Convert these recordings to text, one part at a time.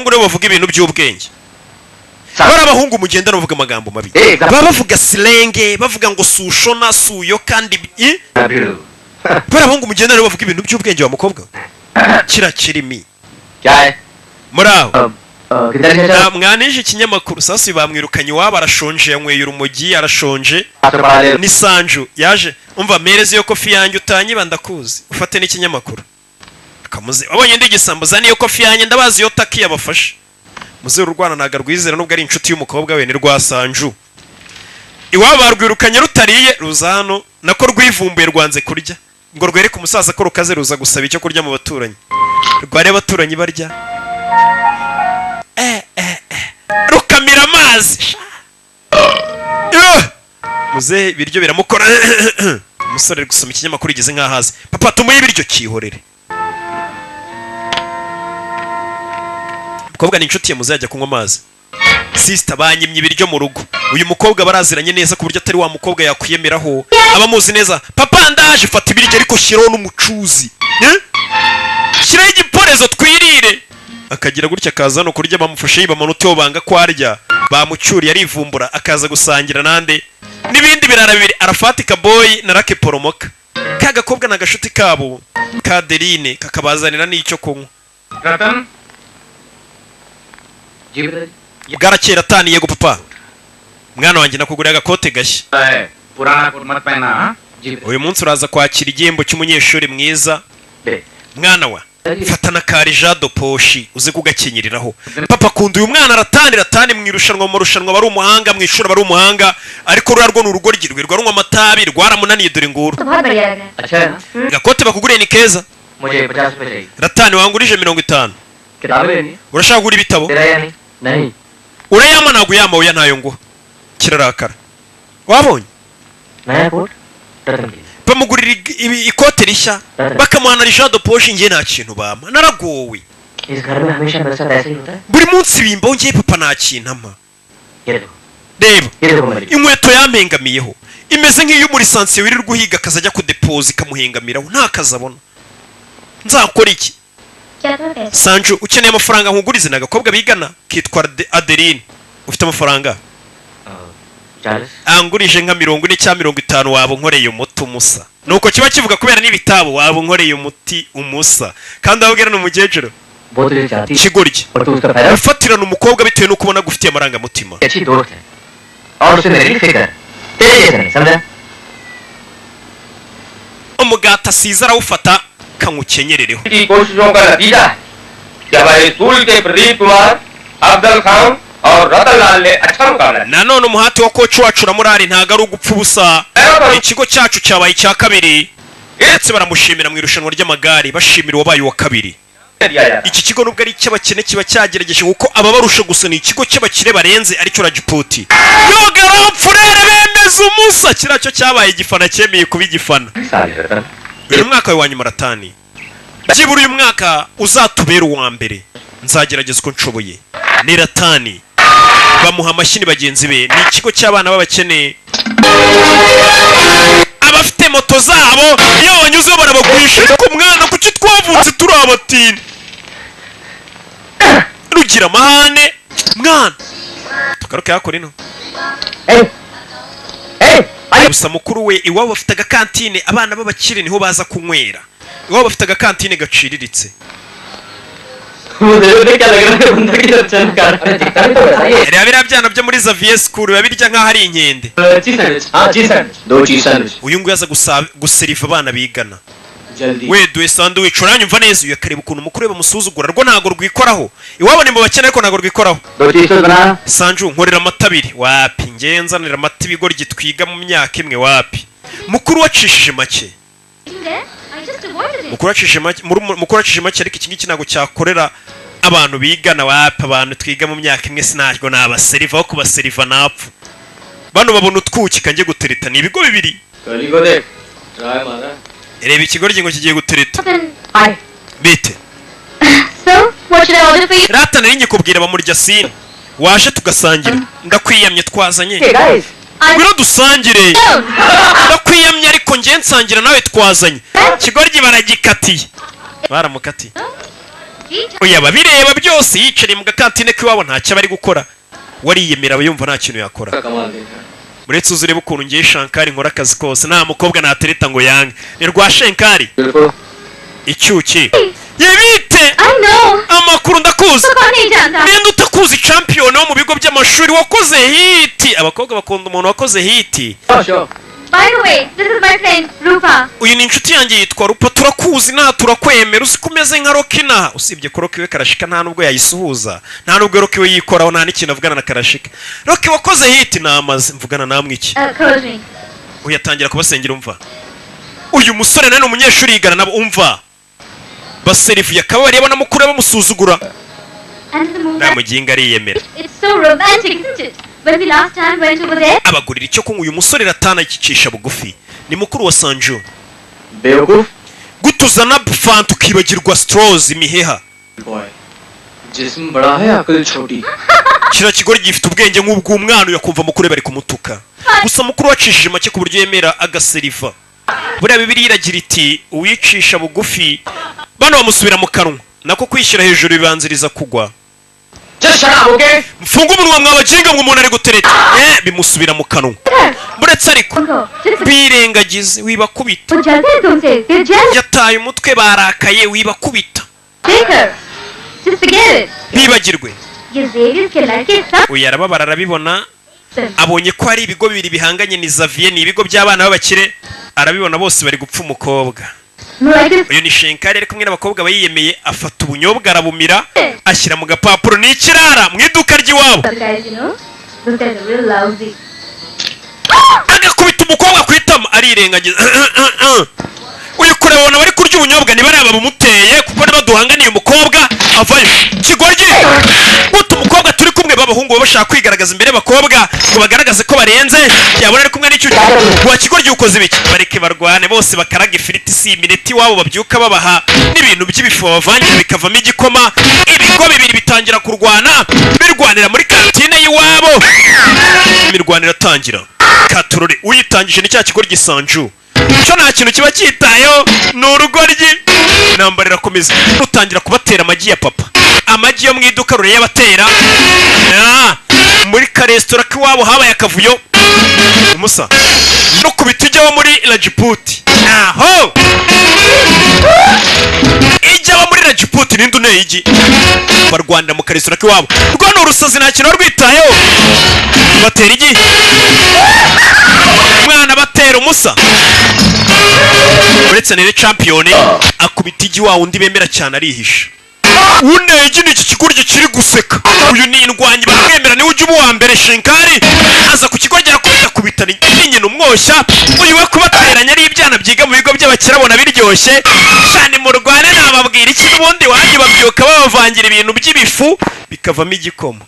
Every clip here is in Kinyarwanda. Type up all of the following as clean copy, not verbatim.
Abahungu nibo bavuga ibintu by'ubwenge. Bari abahungu mugendana bavuga amagambo mabi. Eh, Baba bavuga slang, bavuga ngo sushona suyo kandi भिड़ू। Bari abahungu mugendana nibo bavuga ibintu by'ubwenge. Wa mukobwa we, kira kirimi. क्या है? Muri aho? किधर से? Mwanije ikinyamakuru. Sasa bamwirukanye iwabo, arashonje, yanyweye urumogi, arashonje. पढ़ा ले। Ni Sanju yaje. Umva, mpereze iyo kofi yanjye, utanyiba ndakuzi. Ufate n'ikinyamakuru. Kamuze wabonye ndi igisambo, zana iyo kofi yanjye, ndabazi iyo taki yabafashe. Muzeru urwana ntabwo arwizera nubwo ari inshuti y'umukobwa we. Ni rwa Sanju. Iwabo barwirukanye rutariye, ruza hano nako rwivumbuye, rwanze kurya ngo rwereke umusaza ko rukaze. Ruza gusaba icyo kurya mu baturanyi, rwari abaturanyi barya, eh, eh, eh. Rukamira amazi. Eh! Muzehe ibiryo biramukora. Umusore ari gusoma ikinyamakuru, igeze nk'aho azi. Papa, tumuhe ibiryo. Cyihorere. Umukobwa ni inshuti ya muzehe, ajya kunywa amazi. Sister, banyimye ibiryo mu rugo. Uyu mukobwa baraziranye neza ku buryo atari wa mukobwa yakwiyemeraho, aba amuzi neza. Papa, ndaje. Fata ibiryo ariko shyiraho n'umucuzi. Eh? Shyiraho igiporezo twirire. Akagira gutya akaza hano kurya. Bamufashe yiba amanota yo banga ko arya, bamucyuriye, arivumbura, akaza gusangira nande n'ibindi birara bibiri, Arafatika Boy na Rake Poromoka. Ka gakobwa ni agashuti kabo ka Derine, kakabazanira n'icyo kunywa. रतन जी पिताजी। Bwarakera ataniye. Yego papa. Mwana wanjye, nakuguriye agakote gashya. है पुराना कोट मत पहना, हाँ? जी। Uyu munsi uraza kwakira igihembo cy'umunyeshuri mwiza. बे Mwana wa, fata na argent de poche uze kugakenyereraho. Papa akunda uyu mwana Ratani. Ratani mu irushanwa, mu marushanwa aba ari umuhanga, mu ishuri aba ari umuhanga, ariko ruriya rwo ni urugoryi, rwirirwa runywa amatabi, rwaramunaniye. Dore nguru. तो बहुत बढ़िया लग रहा है। अच्छा है ना? Agakote bakuguriye ni keza. मुझे 50 रुपए चाहिए। Ratani, wangurije 50. किताबें लेनी है। Urashaka kugura ibitabo? तेरा या नहीं? नहीं। Urayama? Ntabwo uyama. Oya, ntayo nguha. Kirarakara, wabonye? नया कोट रतन के लिए। Bamugurira ikote rishya, bakamuha na argent de poche. Njye nta kintu bampa, naragowe. इस घर में हमेशा मेरे साथ ऐसे ही होता है। Buri munsi bimbaho ngiye, papa nta kintu ampa. ये देखो। Reba. ये देखो मेरी Inkweto yampengamiyeho imeze nk'iy'umurisansiye wirirwa uhiga akazi, ajya kudepoza ikamuhengamiraho, nta kazi abona. Nzakora iki? क्या तुम्हें पैसे Sanju, ukeneye amafaranga nkugurize? Ni agakobwa bigana kitwa Adeline. Ufite amafaranga? 40। Angurije nka 40 cyangwa 50 waba unkoreye umuti umusa. Nuko kiba kivuga kubera n'ibitabo, waba unkoreye umuti umusa. Kandi wabwira ni umukecuru. वो तुझे चाहती है Kigoryi. और तू उसका फायदा Ufatirana umukobwa bitewe n'uko ubona agufitiye amarangamutima. अच्छी दोस्त है और उसे मेरी फिक्र है, तेरे जैसा नहीं, समझा? Umugati asize arawufata, kanywukenyerereho. की कोशिशों का नतीजा है कि हमारे स्कूल के प्रदीप कुमार, अफजल खान और रतन लाल ने अच्छा मुकाबला किया। Nanone umuhati wa coach wacu na murari ntabwo ari ugupfa ubusa. Ikigo cyacu cyabaye icya kabiri, ndetse baramushimira mu irushanwa ry'amagare, bashimira uwabaye uwa kabiri. दिया जाता Iki kigo nubwo ari icy'abakene kiba cyagerageje, kuko ababarusha gusa ni ikigo cy'abakire barenze, aricyo Rajiputi. Yogaramfurere bemeza umusa, kiriya cyo cyabaye igifana, cyemeye kuba igifana. साल रतन। Uyu mwaka wawe wa nyuma Ratani, byibura uyu mwaka uzatubere uwa mbere, nzagerageza uko nshoboye. Ni Ratani, bamuha amashyi ni bagenzi be. Ni ikigo cy'abana b'abakene, abafite moto zabo iyo banyuzeho barabagurisha. Ariko mwana, kuki twavutse turi abatini, rugira amahane? Mwana, tugaruke hakora ino. ए ए अरे। Gusa mukuru we iwabo bafite agakantine, abana b'abakire niho baza kunywera. Iwabo bafite agakantine gaciriritse. मुझे देख क्या लग रहा है, बंदा की तरफ चल कर अरे दिखता भी तो वैसा ही Reba biriya byana byo muri Xavier School, biba birya nk'aho ari inkende. है। चीज सैंडविच, हाँ, चीज सैंडविच, दो चीज sandwich. Uyu nguyu aza guseriva abana bigana. जल्दी। We, duhe sandwich. Uranyumva neza? Uyu akareba ukuntu mukuru we bamusuzugura, rwo ntabwo rwikoraho. Iwabo ni mu bakene ariko ntabwo rwikoraho. दो चीज तो बना। Sanju, nkorera amata abiri. Wapi, ngenza amata ibigoryi twiga mu myaka imwe, wapi. Mukuru wacishije make. I just avoided it. Mukuru wacishije make, mukuru wacishije make, ariko iki ngiki ntabwo cyakorera abantu bigana. Wapi, abantu twiga mu myaka imwe sinajwo nabaseriva, aho kubaseriva napfa. Bano babona utwuki kanjye gutereta. Ni ibigo bibiri. कली को देख, ट्राई मारा। Reba ikigoryi ngo kigiye gutereta. Then hi. Bite? So, what should I order for you? Rata, nari nyikubwira, bamurya sine. Waje tugasangira? Ndakwiyamye, twazanye. Hey guys. I Ngwino dusangire. don't. Ndakwiyamye, ariko njye nsangira nawe, twazanye. Ikigoryi baragikatiye, baramukatiye. Oya, babireba byose yicariye mu gakantine k'iwabo, ntacyo aba ari gukora. Wariyemera, aba yumva nta kintu yakora. कमाल देखा। Uretse uzi urebe ukuntu ngiye Shankari, nkora akazi kose, nta mukobwa natereta ngo yange. Ni rwa Shankari. बिल्कुल। Icyuki yebite. I know. Amakuru, ndakuzi. तो कौन नहीं जानता? Ninde utakuzi? Champion wo mu bigo by'amashuri wakoze hit. Abakobwa bakunda umuntu wakoze hit. Sure. By the way, this is my friend Rupa. Uyu ni inshuti yanjye yitwa Rupa. Turakuzi nta, turakwemera, uzi ko umeze nka Rocky naha, usibye ko Rocky we Karashika nta nubwo yayisuhuza, nta nubwo Rocky we yikoraho, nta n'ikintu avugana na Karashika. Rocky wakoze hit namaze mvugana namwe iki? Cold drink. Uyu atangira kubasengera. Umva, uyu musore nawe ni umunyeshuri yigana nabo. Umva, baserivuye akabari, na mukuru we bamusuzugura. And the moon. Nta muginga, ariyemera. It's so romantic, isn't it? When we last time went over there. Abagurira icyo kunywa. Uyu musore ratana yicisha bugufi, ni mukuru wa Sanju. बेवकूफ। Gutuzana fanta ukibagirwa straws, imiheha. Boy, जिस्म बड़ा है, अकल छोटी। Kiriya kigore gifite ubwenge nk'ubw'umwana. Uyakumva mukuru we bari kumutuka, gusa mukuru wacishije make ku buryo yemera agaseriva. Buriya Bibiliya iragira iti uwicisha bugufi, bano bamusubira mu kanwa, nako kwishyira hejuru bibanziriza kugwa. Just shut up, okay? Mfunge umunwa mwabaginga ngo umuntu ari gutereta, bimusubira mu kanwa. Buretse ariko Uncle, just birengagize, wibakubita. वो जलते हैं तुमसे. They're jealous. Yataye umutwe, barakaye, wibakubita. Take her. Just forget it. Bibagirwe. ये Xavier के लड़के सब Uyu arababara, arabibona, abonye ko hari ibigo bibiri bihanganye. Ni Xavier, ni ibigo by'abana b'abakire, arabibona bose bari gupfa umukobwa. No, I just Uyu ni Shenkari, ari kumwe n'abakobwa bayiyemeye. Afata ubunyobwa arabumira, ashyira mu gapapuro. Ni ikirara mu iduka ry'iwabo. Some guys, you know, those guys are real lousy. Agakubita umukobwa ku itama, arirengagiza. Uyu kureba bari kurya ubunyobwa, niba ari aba bumuteye, kuko niba duhanganiye umukobwa avayo. Kigoryi, guta umukobwa turi kumwe. B'abahungu baba bashaka kwigaragaza imbere y'abakobwa ngo bagaragaze ko barenze. Yabona ari kumwe n'icyo wa kigoryi, ukoze ibiki? Bareke barwane bose, bakaraga ifiriti, si imineti iwabo babyuka babaha n'ibintu by'ibifu babavangira bikavamo igikoma. Ibigo bibiri bitangira kurwana, birwanira muri kantine y'iwabo. Imirwano iratangira katurore. Uyitangije ni cya kigoryi Sanju, cyo nta kintu kiba cyitayeho, ni urugoryi. Intambara irakomeza, rutangira kubatera amagi ya papa, amagi yo mu iduka rurayabatera. Muri karesitora k'iwabo habaye akavuyo. Umusa no ku biti ijyaho muri Rajiputi, aho ijyaho muri Rajiputi ninde uneye igi? Barwanira mu karesitora k'iwabo. Rwo ni urusazi, nta kintu rwitayeho, batera igi umwana, batera umusa. Uretse nere champion akubita igi wa wundi bemera cyane, arihisha. Uneye igi ni iki kigoryi kiri guseka. Uyu ni indwanyi, baramwemera, niwe ujya uba uwa mbere. Shinkari aza ku kigo arakubita, akubita n'inyina umwoshya. Uyu we kubateranya ari ibyana byiga mu bigo by'abakire, abona biryoshye cyane. Murwane, nababwira iki? N'ubundi wanjye babyuka babavangira ibintu by'ibifu bikavamo igikoma.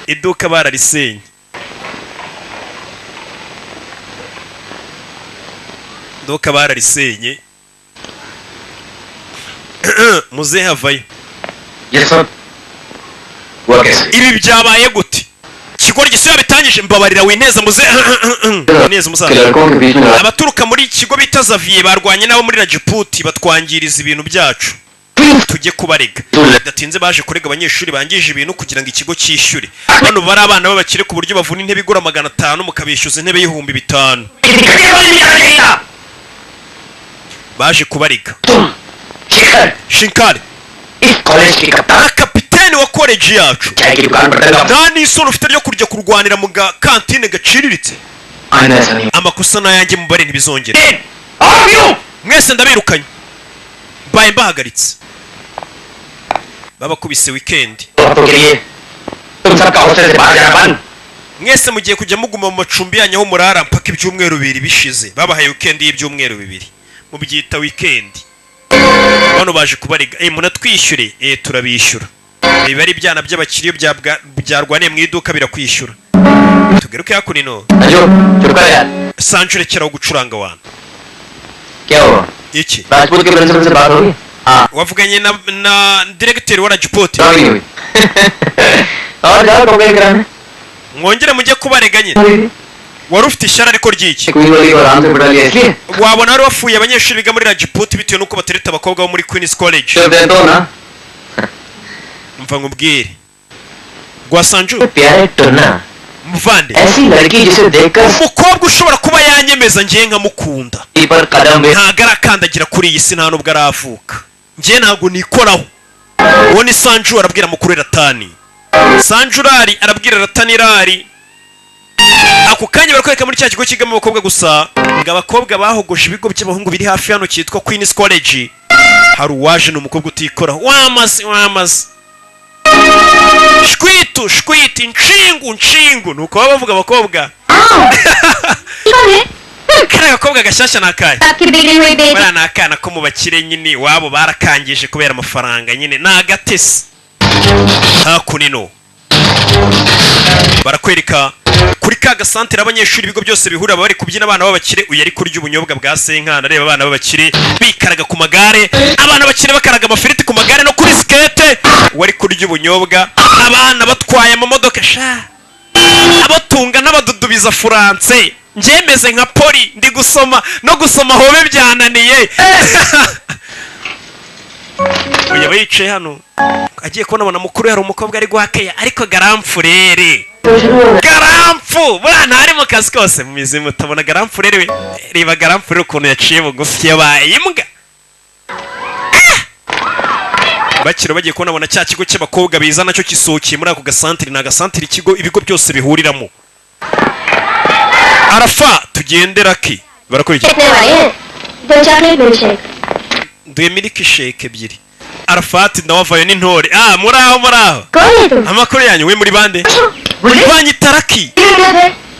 Iduka bararisenye. Iduka bararisenye, muzehe avayo. ये सब हुआ कैसे? Ibi byabaye gute? Ikigoryi si bitangije, mbabarira wineza muzehe, wineza umusaza. कि लड़कों के बीच में Abaturuka muri ikigo bita Xavier barwanye n'abo muri Rajiputi, batwangiriza ibintu byacu, tujye kubarega. Bidatinze baje kurega abanyeshuri bangije ibintu kugira ngo ikigo cyishyure. Bano bari abana b'abakire ku buryo bavuna intebe igura 500, mukabishyuza intebe y'5000. Baje kubarega. तुम शेखर, Shinkari, इस कॉलेज के कप्तान, nka kapiteni wa koleji yacu, चाय की दुकान पर दंगा। Nta n'isoni ufite ryo kujya kurwanira mu gakantine gaciriritse? आइंदा ऐसा नहीं। Amakosa n'ayanjye, mubare, ntibizongere. All of you. Mwese ndabirukanye, mbaye mbahagaritse. Babakubise weekend. दो हफ्तों के लिए तुम सबका हॉस्टल से बाहर जाना बंद। Mwese mugiye kujya muguma mu macumbi yanyu aho murara mpaka ibyumweru 2 bishize. Babahaye weekend y'ibyumweru 2, mubyita weekend. Bano baje kubarega, munatwishyure, turabishyura. Biba ari ibyana by'abakiriya iyo byarwaniye mu iduka birakwishyura. Tugaruke hakuno. Anju, चुप कर यार। Sanju, rekeraho gucuranga wana. क्या हुआ? Iki? Rajput के प्रिंसिपल से बात होगी? हाँ। Wavuganye na diregiteri wa Rajipoti? नहीं हुई। और जाओ कंप्लेन कराने। Mwongere mujye kubarega nyine. Wari ufite ishyari ariko ry'iki? Queen वाली को आराम से पटा लिया इसलिए। Wabona wari wafuye abanyeshuri biga muri Rajiputi bitewe n'uko batereta abakobwa bo muri Queens College. चुप दे दो ना। Mva nkubwire Rwasanju. प्यारे टुन्ना, Muvande, ऐसी लड़की जिसे देखकर umukobwa ushobora kuba yanyemeza ngiye nkamukunda पर कदम भी ntago arakandagira kuri iyi si, nta nubwo aravuka. Njye ntabwo nikoraho. Uwo ni Sanju arabwira mukuru we Ratani. Sanju rari arabwira Ratani rari. Ako kanya barakwereka muri cya kigo cyigamo abakobwa gusa, ngo abakobwa bahogoje ibigo by'abahungu biri hafi hano cyitwa Queen's College. Hari uwaje, ni umukobwa utikoraho, wamaze wamaze shwitu shwiti nshingu nshingu, nuko baba bavuga abakobwa. Kariya gakobwa gashyashya ni akahe? आपकी बिगड़ी हुई बेटी। Bariya ni akana ko mu bakire nyine, iwabo barakangije kubera amafaranga nyine, ni agatesi. Hakunino barakwereka kuri ka gasantere abanyeshuri ibigo byose bihurira, baba bari kubyina abana b'abakire. Uyu ari kurya ubunyobwa bwa senkana, areba abana b'abakire bikaraga ku magare, abana b'abakire bakaraga amafiriti ku magare no kuri skate. Wari kurya ubunyobwa, abana batwaye amamodoka sha, abatunga n'abadudubiza furanse. Njyemeze nka poli ndi gusoma, no gusoma hobe byananiye. Uyu aba yicaye hano, agiye kubona abona mukuru hari umukobwa ari guhakeya, ariko garamfurere garamfu buriya ntari mu kazi kose mu mizimu utabona garamfurere we. Reba garamfurere ukuntu yaciye bugufi, yabaye imbwa. Ah! Bakira bagiye kubona abona cya kigo cy'abakobwa biza nacyo kisohokeye muri ako gasantire. Ni agasantire ikigo ibigo byose bihuriramo. Arafa tugendera ki barakora iki? कितने वाले हैं? दो chocolate milkshake. Nduye milkshake ebyiri. Arafati nawe avayo n'intore. Ah, muraho muraho. कौन है तुम? Amakuru yanyu we? Muri bande? Banyita Raki.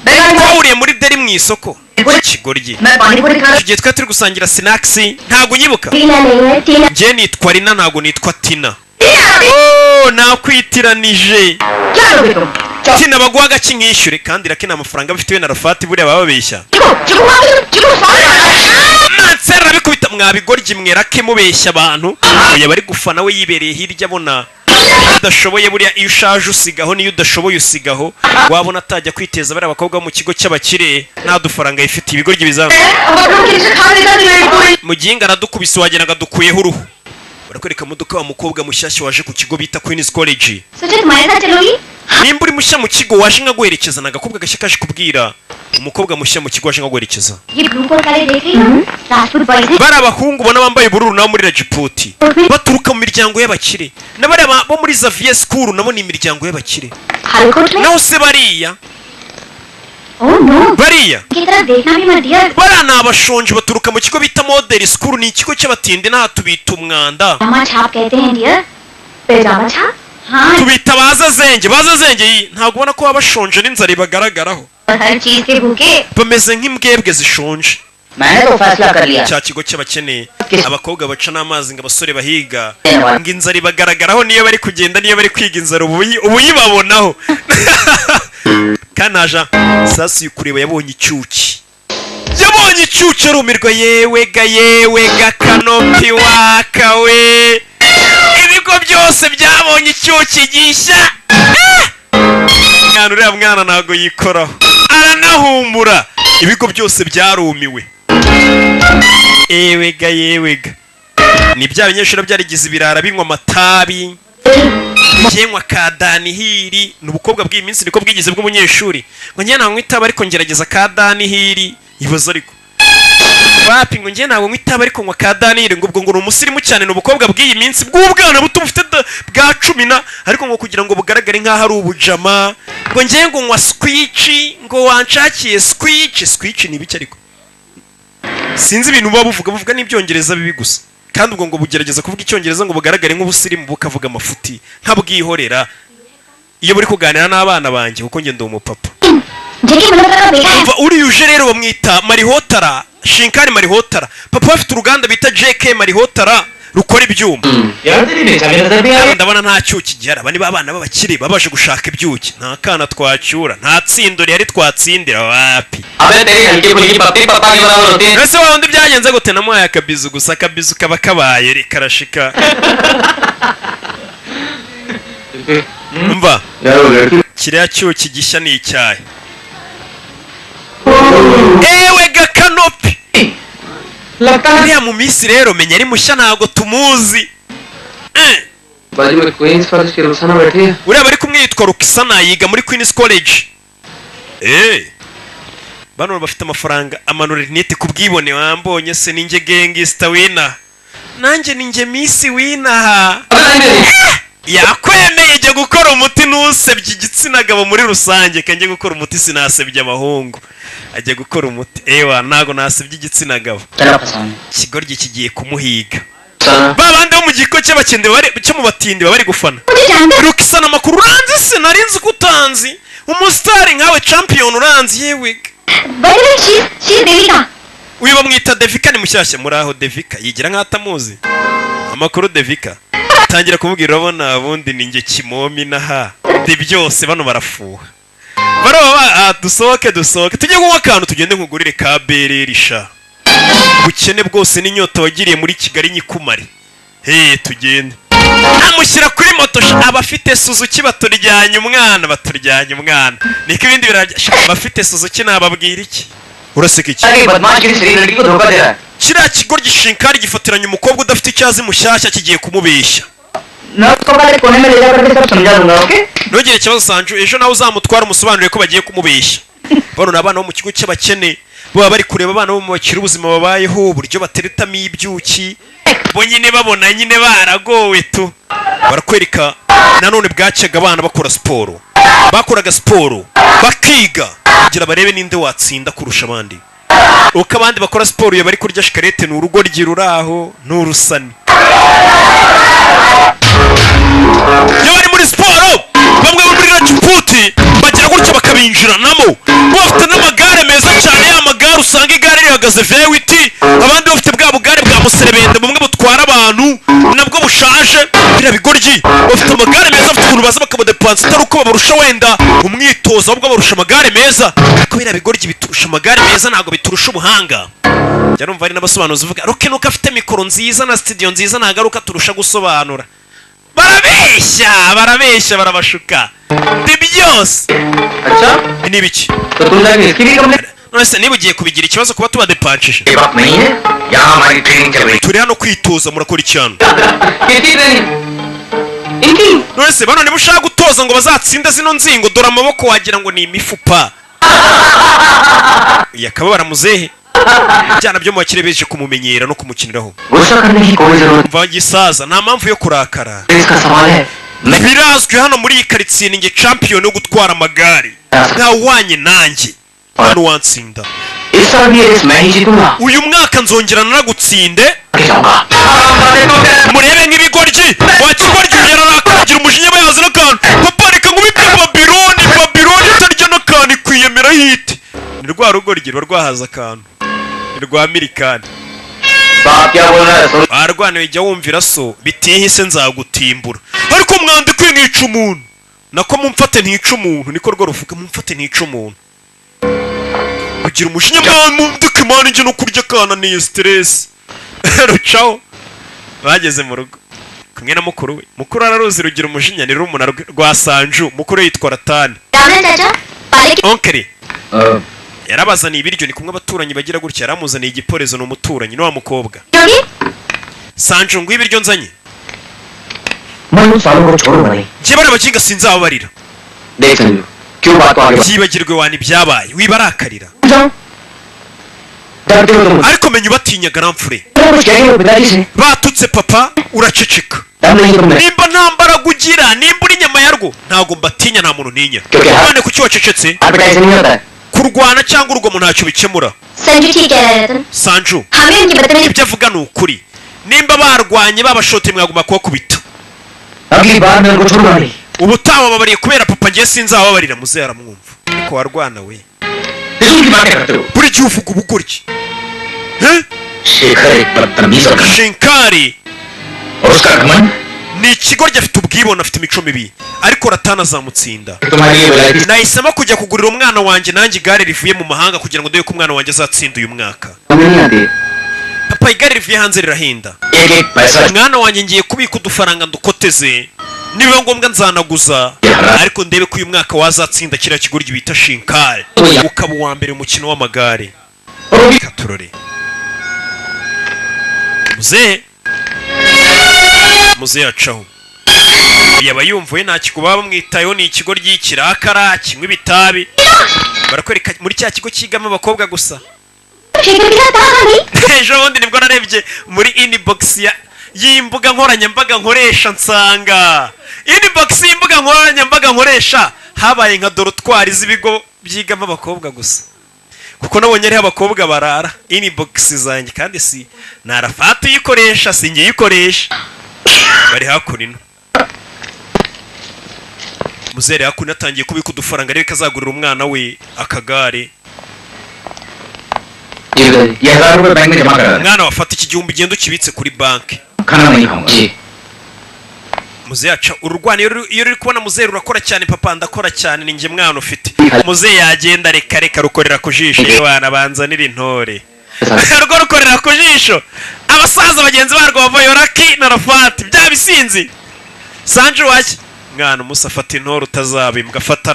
Twahuriye muri deli mu isoko, ikigoryi. मैं पानी पूरी खा Icyo gihe twari turi gusangira snacks. Ntabwo unyibuka? टीना नहीं है टीना। Njye nitwa Rina, ntabwo nitwa Tina. Oh, nakwitiranije. क्या लोगे तुम? Tina baguha agaki nkishyure? Kandi Raki nta mafaranga bafitiwe na Rafati, buriya baba babeshya. Mansera arabikubita, mwabigoryi mwe, Raki mubeshya abantu. Oya, bari gufana, we yibereye hirya abona udashoboye. Buriya iyo ushaje usigaho, niyo udashoboye usigaho. Wabona atajya kwiteza bariya bakobwa bo mu kigo cy'abakire, nta dufaranga yifitiye. Ibigoryi bizamu muginga aradukubise, wagira ngo adukuyeho uruhu. Barakwereka imodoka wa mukobwa mushyashya waje ku kigo bita Queen's College. सोचा तुम्हारे साथ चलोगी। Nimba uri mushya mu kigo, waje nkaguherekeza. Ni agakobwa gashya kaje kubwira umukobwa mushya mu kigo, waje nkaguherekeza. ये blue coat वाले देख रही हो? Rajput boys हैं। Bari abahungu ubona bambaye ubururu nabo muri Rajiputi baturuka mu miryango y'abakire, na bariya bo muri Xavier School nabo ni imiryango y'abakire. हलकोट में Naho se bariya? Oh no. Bariya की तरफ देखना भी मत dear. Bariya ni abashonji, baturuka mu kigo bita Model School, ni ikigo cy'abatindi, nta tubita umwanda. पजामा छाप कहते हैं डियर। पैजामा छाप, हाँ। Tubita bazazenge bazazenge iyi ntabwo ubona ko baba bashonje n'inzara ibagaragaraho? और हर चीज के भूखे। Bameze nk'imbwebwe zishonje. मैंने तो फैसला कर लिया। Cya kigo cy'abakene, abakobwa baca n'amazi ngo abasore bahiga, ngo inzara ibagaragaraho niyo bari kugenda, niyo bari kwiga, inzara ubu uyibabonaho. Kanaja sasu kureba, yabonye icyuki, yabonye icyuki arumirwa. Yewe ga yewe ga, kanopi waka we, ibigo byose byabonye icyuki gishya. Ah! Mwana, uriya mwana ntabwo yikoraho, aranahumura, ibigo byose byarumiwe. Ewe ga yewe ga, ni bya binyeshuri byarigize ibirara, binywa amatabi, ngenywa ka danihiri. Ni ubukobwa bw'iyi minsi niko bwigize bw'umunyeshuri, ngo njye ntabwo itabi ariko ngerageza ka danihiri. Ibaze ariko wapi, ngo njye ntabwo nywa itabi ariko nywa ka danihiri, ngo ubwo ngo ni umusirimu cyane. Ni ubukobwa bw'iyi minsi bw'ubwana buto bufite bwa cumi na, ariko ngo kugira ngo bugaragare nk'aho ari ubujama, ngo njye ngo nywa skwici, ngo wanshakiye skwici. Skwici ni ibiki? Ariko sinzi ibintu buba buvuga, buvuga n'ibyongereza bibi gusa. Kandi ubwo ngo bugerageza kuvuga icyongereza ngo bugaragare nk'ubusirimu, bukavuga amafuti nk'abwihorera iyo buri kuganira n'abana banjye, kuko njye ndi umupapa. JK Malhotra का बेटा है। Umva, uriya uje rero bamwita Marihotara, Shinkari Marihotara. Papa we afite uruganda bita JK Marihotara rukora ibyuma. यार तेरी निशा में नजर नहीं आ Hano ndabona nta cyuki gihari. Aba ni ba bana b'abakire babashe gushaka ibyuki, nta kana twacyura, nta tsindo rihari twatsindira, wapi. अबे तेरी हल्की फुल्की पप्पी पापा के बराबर होती है। Ese wa wundi byagenze gute? Namuhaye akabizu gusa, akabizu kaba kabaye reka karashika. Umva, यार वो लड़की kiriya cyuki gishya ni icyayi. Ewe gakanopi! लगता है Uriya mu minsi rero menya ari mushya, ntabwo tumuzi. Eh. बाजू में queen's college की रुखसाना बैठी है। Uriya bari kumwe yitwa Rukisana, yiga muri Queens College. Bano bafite amafaranga, amanura rinete ku bwibone. Wambonye se? Ninjye gangster wina, nanjye ninjye miss winaha. Yakwemeye jya gukora umuti, ntusebye igitsina gabo muri rusange. Kanjye gukora umuti, sinasebye abahungu. Ajya gukora umuti, ewa ntago nasebye igitsina gabo. चला फसाने। Ikigoryi kigiye kumuhiga. Ba bandi bo mu giko cy'abakende cyo mu batindi baba bari gufana. मुझे जानते Rukisana, amakuru? Uranzi se? Nari nzi ko utanzi, umusitari nkawe, champion, uranzi yewe? By the way, she Devika. Uyu bamwita Devika, ni mushyashya muri aho. Devika yigira nk'aho atamuzi. Amakuru, Devika? Tangira kumubwira, urabona ubundi ni njye kimomi naha ndi byose. Bano barafuha, baroba. Ah, dusohoke, dusohoke tujye kunywa akantu, tugende nkugurire ka bereri sha. Ubukene bwose n'inyota wagiriye muri Kigali nyikumare. He, tugende. Amushyira kuri moto sha. Abafite Suzuki baturyanye umwana, baturyanye umwana, niko ibindi birarya sha. Abafite Suzuki nababwira iki? Uraseka iki? अरे बदमाश किसी शरीर लड़की को धोखा दे रहा है। Kiriya kigo gishinkari gifatiranye umukobwa udafite icyo azi mushyashya, kigiye kumubeshya. मैं उसको पहले कोने में ले जा करके सब समझा दूंगा, okay? Ntugire ikibazo, Sanju. Ejo nawe uzamutwara umusobanurire ko bagiye kumubeshya. Bano ni abana bo mu kigo cy'abakene, baba bari kureba abana bo mu bakire ubuzima babayeho, uburyo bateretamo ibyuki, bo nyine babona nyine baragowe tu. Barakwereka nanone bwacyaga abana bakora siporo, bakoraga siporo bakiga kugira barebe ninde watsinda kurusha abandi. Uko abandi bakora siporo, iyo bari kurya shikarete. Ni urugoryi ruri aho, ni urusani. Iyo bari muri siporo, bamwe bo muri Rajiputi bagira gutya bakabinjiranamo, bafite n'amagare meza cyane, ya magare usanga igare rihagaze V8, abandi bafite bwa bugare bwa muserebende bumwe butwara abantu nabwo bushaje. Biriya bigoryi bafite amagare meza, bafite ukuntu baza bakabadepansa, atari uko babarusha wenda umwitozo, ahubwo barusha amagare meza. Ariko biriya bigoryi biturusha amagare meza, ntabwo biturusha ubuhanga. Njya numva hari n'abasobanuzi uvuga Roke nuko afite mikoro nziza na studio nziza, ntabwo ari uko aturusha gusobanura. Barabeshya, barabeshya, barabashuka, ndi byose. अच्छा। Ni ibiki? तो तुम जाके इसकी भी complain None se niba ugiye kubigira ikibazo kuba tubadepanshije? ये बात नहीं है, यहाँ हमारी training चल रही। Turi hano kwitoza, murakora iki hano? किसकी training? इनकी? None se bano niba ushaka gutoza ngo bazatsinde zino nzingo? Dore amaboko wagira ngo ni imifupa. Yakababara muzehe, ibyana byo mu bakire beje kumumenyera no kumukiniraho. गुस्सा करने की कोई जरूरत Mva gisaza, nta mpamvu yo kurakara. नहीं। इसका सवाल है मैं Birazwi hano muri iyi karitsiye, ni njye champion yo gutwara amagare, ntawanye nanjye hano wansinda. इस साल भी ये race मैं ही जीतूंगा। Uyu mwaka nzongera nanagutsinde. आगे जाऊंगा। Murebe nk'ibigoryi, wa kigoryi yararakagira umujinya, bayazi n'akantu. Papa, reka nkubite Babiloni, Babiloni itarya n'akantu ikwiyemera hite. Ni rwa rugoryi ruba rwahaze akantu, ni rwa mirikani. बाप क्या बोल रहा है सुन। Barwaniwe, jya wumvira so, bitihise nzagutimbura. Ariko mwandikwe ntica umuntu, nako mumfate ntica umuntu, niko rwo ruvuga, mumfate ntica umuntu. Kugira umujinya, mwandike imana njye no kurya akana ni stress. Rucaho bageze mu rugo kumwe na mukuru we. Mukuru araruzi rugira umujinya, ni rumuna rwa Sanju. Mukuru we yitwa Ratani. Raman चाचा, पाले की Oncle yarabazaniye ibiryo. Ni kumwe abaturanyi bagira gutya, yaramuzaniye igiporezo. Ni umuturanyi ni wa mukobwa. Yogi. Sanju, nguhe ibiryo nzanye. मैं उन सालों को छोड़ूंगा नहीं। Njye bariya bakinga sinzababarira. देख संजू, क्यों बात को आगे Byibagirwe wana, ibyabaye wibarakarira. बढ़ डरते हो तुम। Ariko menya ubatinya, garamfure. कुछ कहेंगे वो पिताजी से। Batutse papa, uraceceka. दम नहीं तुम में। Nimba nta mbaraga ugira, nimba uri inyama yarwo, ntabwo mbatinya, nta muntu ntinya. None kuki wacecetse? हर पिटाई से नहीं होता है। Kurwana cyangwa urugomo ntacyo bikemura. Sanju ठीक कह रहा है रतन। Sanju हमें उनकी बदतमीजी ibyo avuga ni ukuri. Nimba barwanye babashote, mwagomba kubakubita. अगली बार मैं उनको छोड़ूंगा नहीं। Ubutaha bababariye kubera papa, ngiye sinzababarira. Muzehe aramwumva, ariko warwana we. फिजूल की बातें करते हो। Buri gihe uvuga ubugoryi. Eh? Shekhar एक बदतमीज और Shinkari और उसका घमंड। Ni ikigoryi, afite ubwibone, afite imico mibi, ariko Ratana azamutsinda. तुम्हारी ये विलायती Nahisemo kujya kugurira umwana wanjye nanjye igare rivuye mu mahanga kugira ngo ndebe ko umwana wanjye azatsinda uyu mwaka. समझ नहीं आती। Papa, igare rivuye hanze rirahenda. एक एक पैसा। Mwana wanjye, ngiye kubika udufaranga ndukoteze, nibiba ngombwa nzanaguza, ariko ndebe ko uyu mwaka wazatsinda kiriya kigoryi bita Shinkari, ukaba uwa mbere mu mukino w'amagare. Reka turore muzehe. Muzehe acaho. Yaba yumvuye nta kigo baba bamwitayeho, ni ikigo ry'ikirakara kinywa ibitabi. Barakwereka muri cya kigo cyigamo abakobwa gusa. Shekhar के साथ कहाँ गई? Ejo bundi nibwo narebye muri inbox ya y'imbuga nkoranyambaga nkoresha, nsanga inbox y'imbuga nkoranyambaga nkoresha habaye nka dortoir z'ibigo byigamo abakobwa gusa, kuko nabonye ariho abakobwa barara inbox zanjye. Kandi si narafata uyikoresha, si njye uyikoresha. Bari hakuno, muzere hakuno atangiye kubika udufaranga arebe ko azagurira umwana we akagare. ये 1000 रुपए बैंक में जमा करा देना। Mwana, wafata iki gihumbi, ugenda ukibitse kuri banki. खाना नहीं खाऊंगा। जी। Muzehe aca ururwana iyo ruri kubona muzehe rurakora cyane. Papa, ndakora cyane, ni njye mwana ufite. Muzehe yagenda, reka reka, rukorera ku jisho. Yewe wana, banzanira intore. Rwo rukorera ku jisho abasaza bagenzi barwo bavayo, Raki na Rafati, bya bisinzi. Sanje waki mwana, umusa afata intore utazabimbwa, afata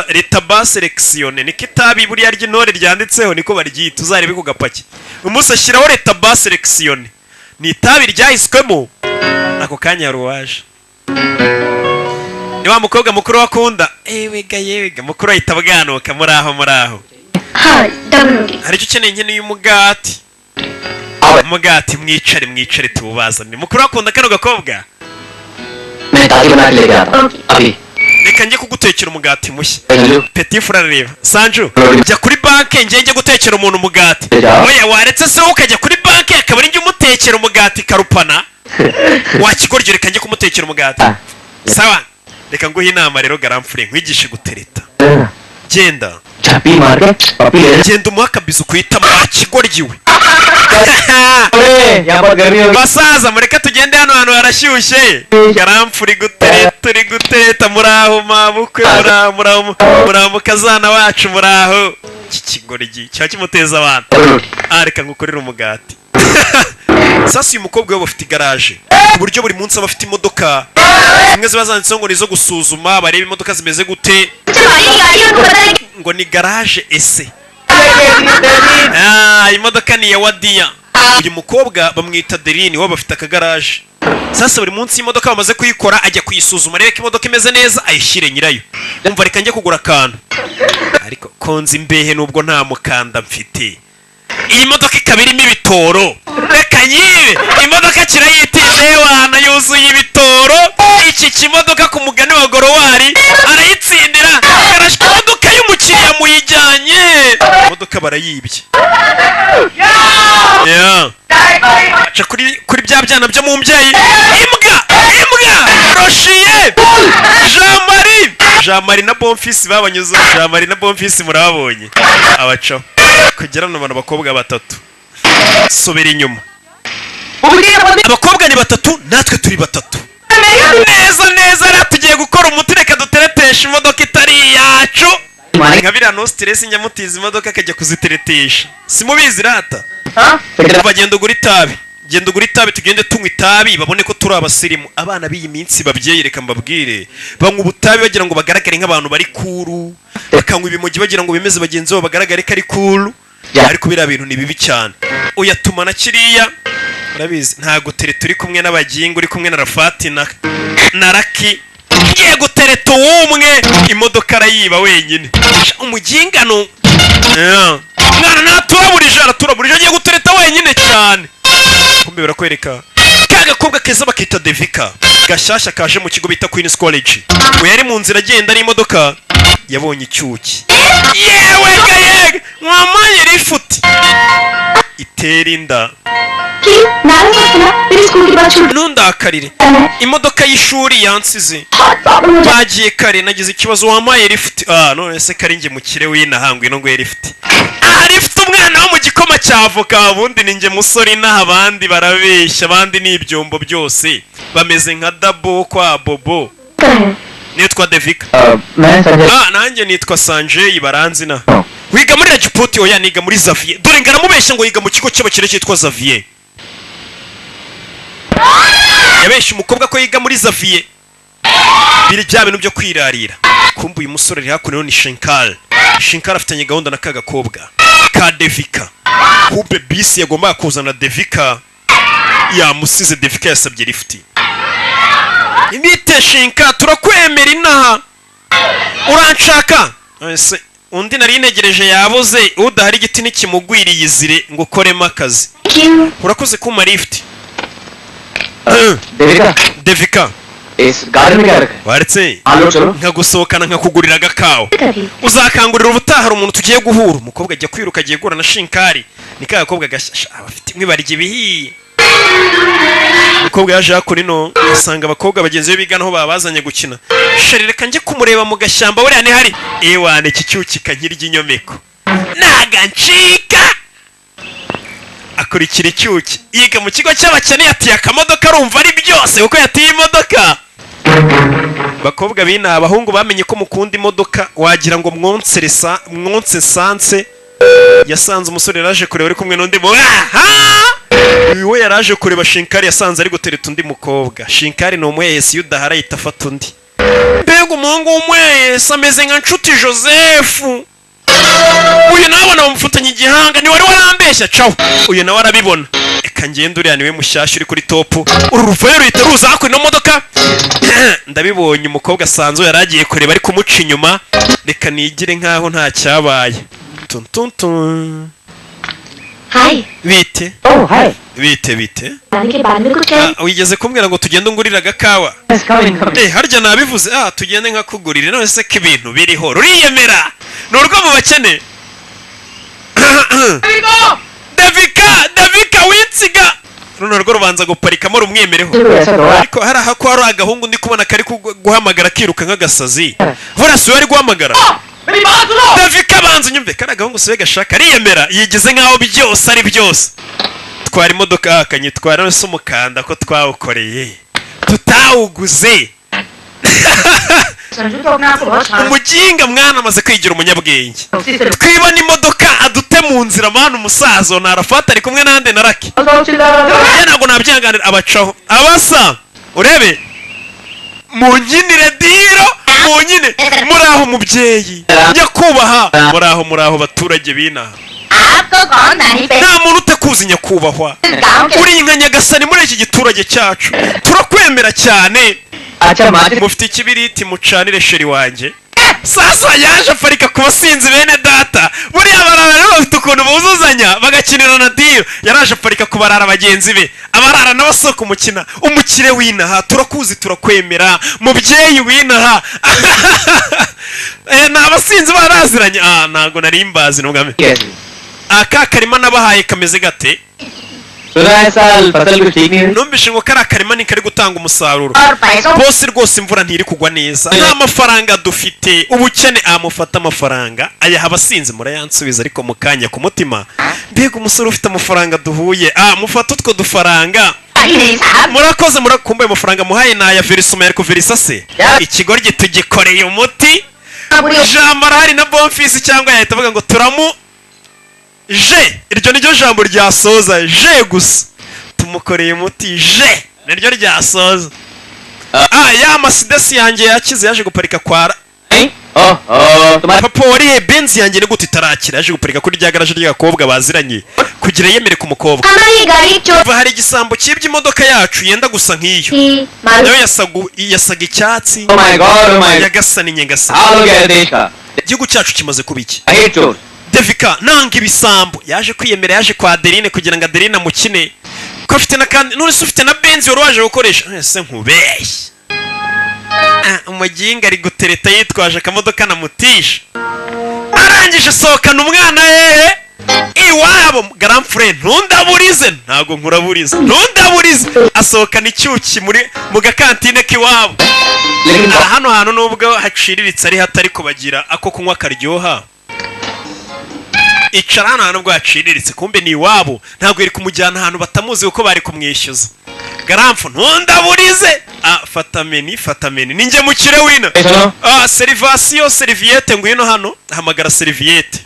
le tabac sélectionné, niko itabi buriya ry'intore ryanditseho, niko baryita, uzarebe ku gapaki. Umusa ashyiraho le tabac sélectionné, ni itabi ryahiswemo. Ako kanya hari uwaje, ni wa mukobwa mukuru wakunda. Ewega yewega, mukuru ahita abwanuka: muraho, muraho. हाँ, double रोटी। Hari icyo ukeneye? Nkeneye umugati. Umugati? Mwicare, mwicare, tuwubazane. Mukuru akunda kano gakobwa. मैं ताजी बना के लेके आता हूँ अभी। Reka njye kugutekera umugati mushya. Sanju. Petit frère arareba Sanju: jya kuri banki, njye njye gutekera umuntu umugati. Ja. Oya, waretse se wowe ukajya kuri banki, akaba ari njye umutekera umugati? Karupana wakigoryo, reka njye kumutekera umugati. Sawa, reka nguhe inama rero, garamfure, nkwigishe gutereta. Genda. झप्पी मार के पप्पी ले। Genda umuhe akabizu kuhitamo, wakigoryi we. अरे, यहाँ बहुत गर्मी होगी। Basaza, mureke tugende, hano hantu harashyushye. Garamfu uri gutereta, uri gutereta. Muraho mabukwe, muraho, muraho, muraho mukazana wacu, muraho. Iki kigoryi kiba kimuteza abantu. Ah, reka ngukorere umugati. Sasa uyu mukobwa we bafite igaraje, ku buryo buri munsi aba afite imodoka zimwe ziba zanditseho ngo ni izo gusuzuma, barebe imodoka zimeze gute. चलो, ये गाड़ी उनको पता है। Ngo ni garage ese. Ah, imodoka ni iya Wadiya. Uyu mukobwa bamwita Derini, we bafite akagaraje. Sasa buri munsi imodoka bamaze kuyikora ajya kuyisuzuma, arebe ko imodoka imeze neza, ayishyire nyirayo. Umva, reka njye kugura akantu, ariko konza imbehe nubwo nta mukanda mfite, iyi modoka ikaba irimo ibitoro, reka nyibe imodoka. Kirayitinde wana, yuzuye ibitoro iki kimodoka. Ku mugani wa Gorowari arayitsindira, karashwa imodoka y'umukiriya muyijyanye, imodoka barayibye. Yeah. Aca kuri bya byana byo mu mbyeyi, imbwa, imbwa Roshiye, Jean Marie, Jean Marie na Bonfisi babanyuze. Jean Marie na Bonfisi murababonye, abacaho kugera hano. Abantu abakobwa batatu, subira inyuma. Abakobwa ni batatu, natwe turi batatu neza neza. Rero tugiye gukora umuti, reka dutereteshe imodoka itari iyacu, nka biriya. No stress, nyamutiza imodoka akajya kuziteretesha, simubizi rata. Bagenda ugura itabi, genda ugura itabi, tugende tunywa itabi babone ko turi abasirimu. Abana b'iyi minsi, babyeyi, reka mbabwire, banywa ubutabi bagira ngo bagaragare nk'abantu bari cool, bakanywa ibimogi bagira ngo bemeze bagenzi babo, bagaragare ko ari cool, ariko biriya bintu ni bibi cyane. Uyatuma na kiriya urabizi, ntago tere turi kumwe n'abagingo, uri kumwe na Rafati na Raki, ngiye gutereta uwumwe, imodoka arayiba wenyine. Umugingano. Yeah. Mwana naturaburije, araturaburije, agiye gutereta wenyine cyane. Kumbe barakwereka ka gakobwa keza bakita Devika, gashyashya kaje mu kigo bita Queen's College. We yari mu nzira agenda n'imodoka, yabonye icyuki. Yewe ga yega, wampaye lifuti itera inda. क्यों नाराज मत होना, मेरे स्कूल के बाद छूट Ntundakarire, imodoka y'ishuri yansize. बहुत प्रॉब्लम हो जाए। Bagiye kare, nagize ikibazo, wampaye lifuti? Ah, none se kari njye mukire w'inaha, ngwino nguhe lifuti. Ah, lifuti umwana wo mu gikoma cya avoka. Ubundi ni njye musore inaha, abandi barabeshya, abandi ni ibyombo byose, bameze nka dabo kwa Bobo. है। Nitwa Devika. मैं Sanjay. Ah, nanjye nitwa Sanjay, baranzina. Wiga muri Rajput? Oya, niga muri Xavier. Dore ngaramubeshya ngo yiga mu kigo cy'abakire cyitwa Xavier. Yabeshye umukobwa ko yiga muri Xavier, biri bya bintu byo kwirarira. Kumbe uyu musore ari hakuno ni Shinkal. Shinkal afitanye gahunda na ka gakobwa ka Devika. Kumbe bisi yagombaga kuzana Devika yamusize. Devika yasabye lifuti. Bite Shinka, turakwemera inaha. Uranshaka ese? Undi nari ntegereje yabuze. Udahari igiti ntikimugwiriye, izire ngo ukoremo akazi. Thank you. Urakoze kumpa lift. Devika. Devika. इस गार्डन में क्या रखा है? Waretse आलो, चलो। Nkagusohokana nkakugurira agakawa? कभी। Uzakangurira ubutaha, hari umuntu tugiye guhura. Umukobwa ajya kwiruka, agiye guhura na Shinkari. Ni ka gakobwa gashya, abafite imwe barya ibihiye. Umukobwa yaje hakuno ino, asanga abakobwa bagenzi be bigana aho babazanye gukina. Chérie, reka njye kumureba mu gashyamba, buriya ntihari. Ewana, iki cyuki kankirya inyomeko naga ncika. Akurikira icyuki. Yiga mu kigo cy'abakene, yatiye akamodoka, arumva ari byose kuko yatiye imodoka. Bakobwa b'inaha, abahungu bamenye ko mukunda imodoka, wagira ngo mwonse resa mwonse essence. Yasanze umusore yaraje kureba ari kumwe n'undi mu aha. Uyu we yaraje kureba Shinkari, yasanze ari gutereta undi mukobwa. Shinkari ni umwese, iyo udahari ahita afata undi. Mbega umuhungu w'umwese, ameze nka Nshuti Joseph. Uyu nawe abona bamufatanya igihanga. Ni wari warambeshya, caho. Uyu nawe arabibona, reka ngende, uriya niwe mushyashya uri kuri top. Uru ruvayo ruhita ruza hakuno ino modoka. Ndabibonye, umukobwa asanzwe yari agiye kureba ari kumuca inyuma. Reka nigire nkaho nta cyabaye. Tun tun tun. Hi. Bite? Oh, hi. Bite, bite? आने के बाद में कुछ है। Ah, wigeze kumbwira ngo tugende ungurire agakawa. Yes, come in, come in. Eh, harya nabivuze? Ah, tugende nkakugurire. None se ko ibintu biriho ruriyemera, ni urwo mu bakene. Devika, Devika, winsiga. Runo rwo rubanza guparikamo rumwemereho. ऐसा तो Ariko hari aha ko hari agahungu ndi kubona kari guhamagara kiruka nk'agasazi. Buriya si we ari guhamagara? मेरी बात सुनो। Devika, banza unyumve. Kari agahungu siwe gashaka, ariyemera, yigize nk'aho byose ari byose. Twara imodoka akanyitwara. None se umukanda ko twawukoreye tutawuguze? Sanju तो अपने आप को बहुत शाना Umuginga mwana amaze kwigira umunyabwenge. उसी से Twibona imodoka adute mu nzira mwana. Umusaza narafata ari kumwe nande na Raki. चिल्ला रहा था। Njye ntabwo nabyihanganira. Abacaho abasa, urebe munyinire diro munyine. Muraho mubyeyi nyakubahwa, muraho, muraho baturage b'inaha. आपको कौन नहीं पे Nta muntu utakuzi nyakubahwa. गाँव के Uri nka nyagasani muri iki giturage cyacu, turakwemera cyane. अच्छा माचिस। Mufite ikibiriti mucanire chérie wanjye? Sasa yaje aparika ku basinzi bene data. Buriya barara rero bafite ukuntu buzuzanya bagakinira na deal. Yaraje aparika ku barara bagenzi be, abarara nabo si kumukina. Umukire w'inaha, turakuzi, turakwemera mubyeyi w'inaha. Eh, ni abasinzi baraziranye. Ah, ntabwo nari mbazi n'ubwami. Yes. Aka karima nabahaye kameze gate? सुना है साल फसल कुछ ठीक नहीं हुई। Numvishe ngo kariya karima ntikari gutanga umusaruro. और पैसों Boss, rwose imvura ntiri kugwa neza, nta mafaranga dufite, ubukene. Amufata amafaranga ayaha abasinzi, murayansubiza. Ariko mu kanya ku mutima, mbega umusore ufite amafaranga duhuye! Ah, mufate utwo dufaranga. नहीं साहब। Murakoze, murakumbuye. Amafaranga muhaye ni aya verisoma, yari kuverisa se. Ikigoryi tugikoreye umuti. Ijambo arahari na bonfisi, cyangwa yahita avuga ngo turamu je. Iryo niryo jambo ryasoza, je gusa. Tumukoreye umuti, je niryo ryasoza. Ah, ya Mercedes yanjye yakize? Yaje guparika kwa नहीं, ओह ओह, तुम्हारे Papa, wariye Benz yanjye ni gute itarakira? Yaje guparika kuri rya garaje ry'agakobwa baziranye kugira yemere ku mukobwa. हमारी गाड़ी चोर Kuva hari igisambo cyibye imodoka yacu yenda gusa nk'iyo. थी मालूम। Nayo yasaga icyatsi. Oh my God, oh my. Yagasani nyagasani. हाल हो गया है देश का। Igihugu cyacu kimaze kuba iki? I hate चोर। Devika, nanga ibisambo. Yaje kwiyemera, yaje kwa Adeline kugira ngo Adeline amukine ko afite n'akandi. None se ufite na Benz wari waje gukoresha? Ese nkubeshye? Ah, umuginga ari gutereta yitwaje akamodoka namutisha. Arangije asohokana umwana hehe? Iwabo. Grand frère, ntundaburize, ntabwo nkuraburiza, ntundaburize. Asohokana icyuki muri mu gakantine k'iwabo. लेकिन Aha hano hantu nubwo haciriritse ari hato, ariko bagira ako kunywa karyoha. Icara hano hantu nubwo haciriritse. Kumbe ni iwabo, ntabwo yari kumujyana ahantu batamuzi kuko bari kumwishyuza. Garamfu, ntundaburize. Ah, fata menu, fata menu, ninjye mukire wino. सुनो। Ah, serivasiyo, serviette, ngwino hano. Hamagara serviette.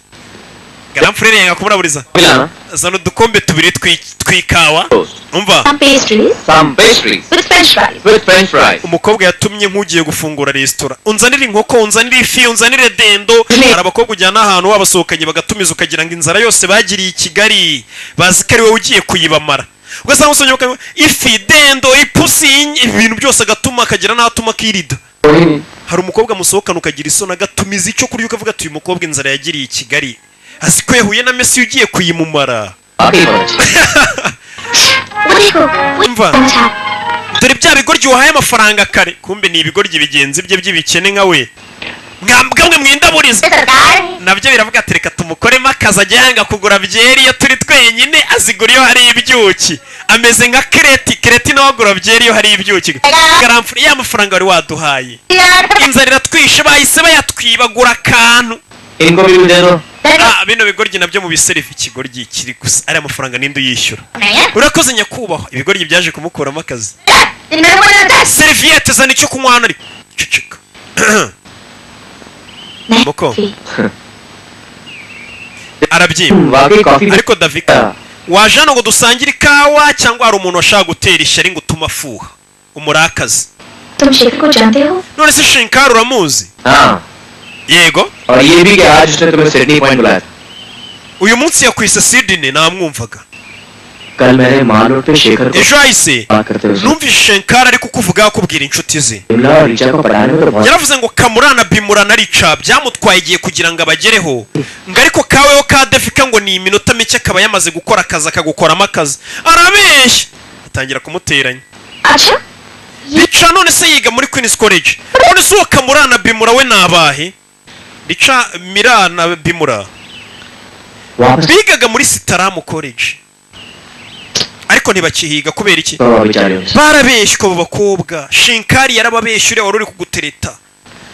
Garamfu rero yanga kumuraburiza. मिलाना। Zana udukombe tubiri tw'ikawa. Umva. Some pastries Some pastries with French fries. with French fries. Umukobwa yatumye nk'ugiye gufungura resitora: unzanire inkoko, unzanire ifi, unzanire dendo. Hari abakobwa ujyana ahantu wabasohokanye bagatumiza, ukagira ngo inzara yose bagiriye i Kigali bazi ko ari wowe ugiye kuyibamara. Ugasanga usomye ifi, dendo, ipusi, ibintu byose agatuma, akagira n'aho atuma akirida. कोई नहीं। Hari umukobwa musohokana ukagira isoni, agatumiza icyo kurya, ukavuga ati: "Uyu mukobwa inzara yagiriye i Kigali, azi ko yahuye na Messi ugiye kuyimumara." वाकई बहुत अच्छी। वो देखो, वो Umva. अच्छा। Dore bya bigoryi wahaye amafaranga kare, kumbe ni ibigoryi bigenzi bye by'ibikene nka we. Mwambwa mwe mwindaburiza. सरकार। Nabyo biravuga ati: "Reka tumukoremo akazi, ajya yanga kugura byeri iyo turi twenyine, azigura iyo hari ibyuki." Ameze nka Kereti. Kereti nawe agura byeri iyo hari ibyuki. Garamfure, ya mafaranga wari waduhaye, inzara iratwishe, bahise bayatwibagura akantu. इनको भी दे दो। Ah, bino bigoryi nabyo mu biserivi. Ikigoryi kiri gusa, ariya mafaranga ninde uyishyura? Urakoze nyakubahwa. Ibigoryi byaje kumukuramo akazi. Seriviyete, zana icyo kunywa hano. Ariko ceceka Moko. Arabyimba. वाकई coffee. Ariko Davika, waje hano ngo dusangire ikawa cyangwa hari umuntu washaka gutera ishyari ngo utume afuha umurakazi? तुम शेखर को जानते हो? None se Shinkari uramuzi? हाँ। Yego. और ये भी कि आज उसने तुम्हें Sydney point बुलाया था। Uyu munsi yakwise Sydney, namwumvaga. कल मैंने माल रोड पे शेखर को Ejo hahise बात करते हुए सुना। numvise Shinkari ari kukuvuga, akubwira inshuti ze. Bimla और ऋचा को पढ़ाने में तो बहुत Yaravuze ngo Kamurana, Bimura na Rica byamutwaye igihe kugira ngo abagereho, ngo ariko kaweho ka Defika ngo ni iminota mike akaba yamaze gukora akazi, akagukoramo akazi. Arabeshya, atangira kumuteranya. अच्छा। Rica none se yiga muri Queen's College? None se uwo Kamurana, Bimura we ni abahe? Rica, Mira na Bimura वापस bigaga muri Sitaramu College, ariko ntibakihiga. Kubera iki? तो बेचारे उनसे। Barabeshywe abo bakobwa, Shinkari yarababeshye, uriya wari uri kugutereta.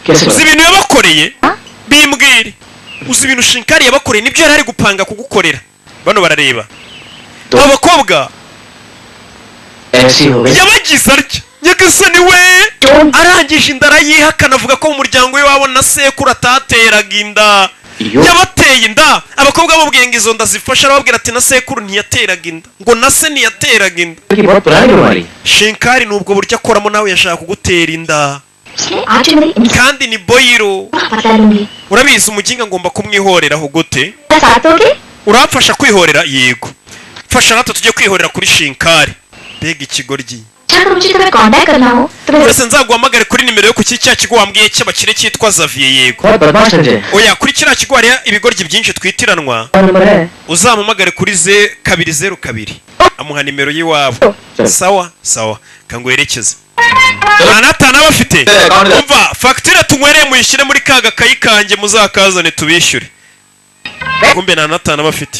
कैसे? Uzi ibintu yabakoreye? Bimbwire, uzi ibintu Shinkari yabakoreye? Nibyo yari ari gupanga kugukorera. Bano barareba abo bakobwa. ऐसी हो गई। Yabagize atya, nyagasani we! Arangije inda arayihakana, avuga ko mu muryango we wabo na sekuru atateraga inda. Iyo. Yabateye inda abakobwa, bamubwiye ngo izo nda zifashe, arababwira ati: "Na sekuru ntiyateraga inda," ngo na se ntiyateraga inda. की बहुत पुरानी बीमारी। Shinkari ni ubwo buryo akoramo, nawe yashaka kugutera inda. उसने आज जो मेरी इंसान Kandi ni boyiro. बदला लूंगी। Urabizi, umuginga ngomba kumwihoreraho gute? साथ होगे? Uramfasha kwihorera? Yego, mfasha natwe tujye kwihorera kuri Shinkari. Mbega ikigoryi! अच्छा, अगर मुझे तुम्हें कांटेक्ट करना हो तो मैं Uretse nzaguhamagare kuri nimero yo ku cya kigo wambwiye cy'abakire cyitwa Xavier? Yego. बहुत बदमाश Sanjay. Oya, kuri kiriya kigo hariyo ibigoryi byinshi twitiranwa. Phone number है। Uzampamagare kuri ze 202. Amuha nimero y'iwabo. Sawa sawa, kanguherekeze. Nta n'atanu aba afite. Umva, fagitire tunywereye muyishyire muri ka gakayi kanjye, muzakazane tubishyure. Kumbe nta n'atanu aba afite.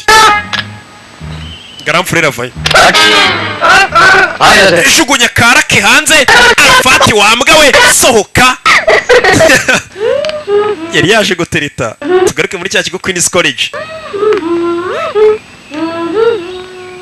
Garamfurere avayo. हाँ जैसे। Jugunya karake hanze. Arafati, wambwa we, sohoka! Yari yaje gutereta. Tugaruke muri cya kigo Queen's College.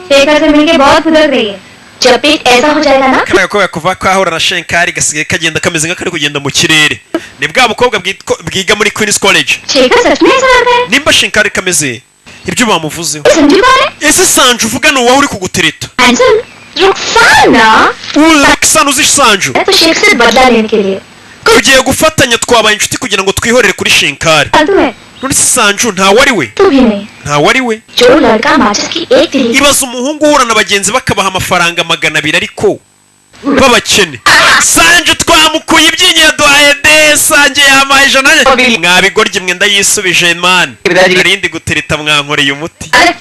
Shekhar से मिलके बहुत सुधर रही है। जब पेट ऐसा हो जाएगा ना। Kariya gakobwa kuva kahura na Shenkari gasigaye kagenda kameze nk'akari kugenda mu kirere. Ni bwa bukobwa bwiga muri Queen's College. Shekhar सच में ऐसा लगता है? Nimba Shenkari kameze ibyo bamuvuzeho. Sanju कौन है? Ese Sanju uvuga ni uwawe uri kugutereta? Handsome Rukhsana. Ruxana, uzi Sanju? तो शेख से बदला लेने के लिए। Tugiye gufatanya, twabaye inshuti kugira ngo twihorere kuri Shinkari. फालतू है। None se Sanju ntawe ari we? तू भी नहीं। Ntawe ari we. जो लड़का माचिस की एक तिली Ibaza umuhungu uhura na bagenzi bakabaha amafaranga 200 ariko b'abakene. Sanju twamukuye ibyinyo, yaduhaye de Sanju yampaye 100. Mwabigoryi mwe, ndayisubije mani, narindi gutereta, mwankoreye umuti. अरे।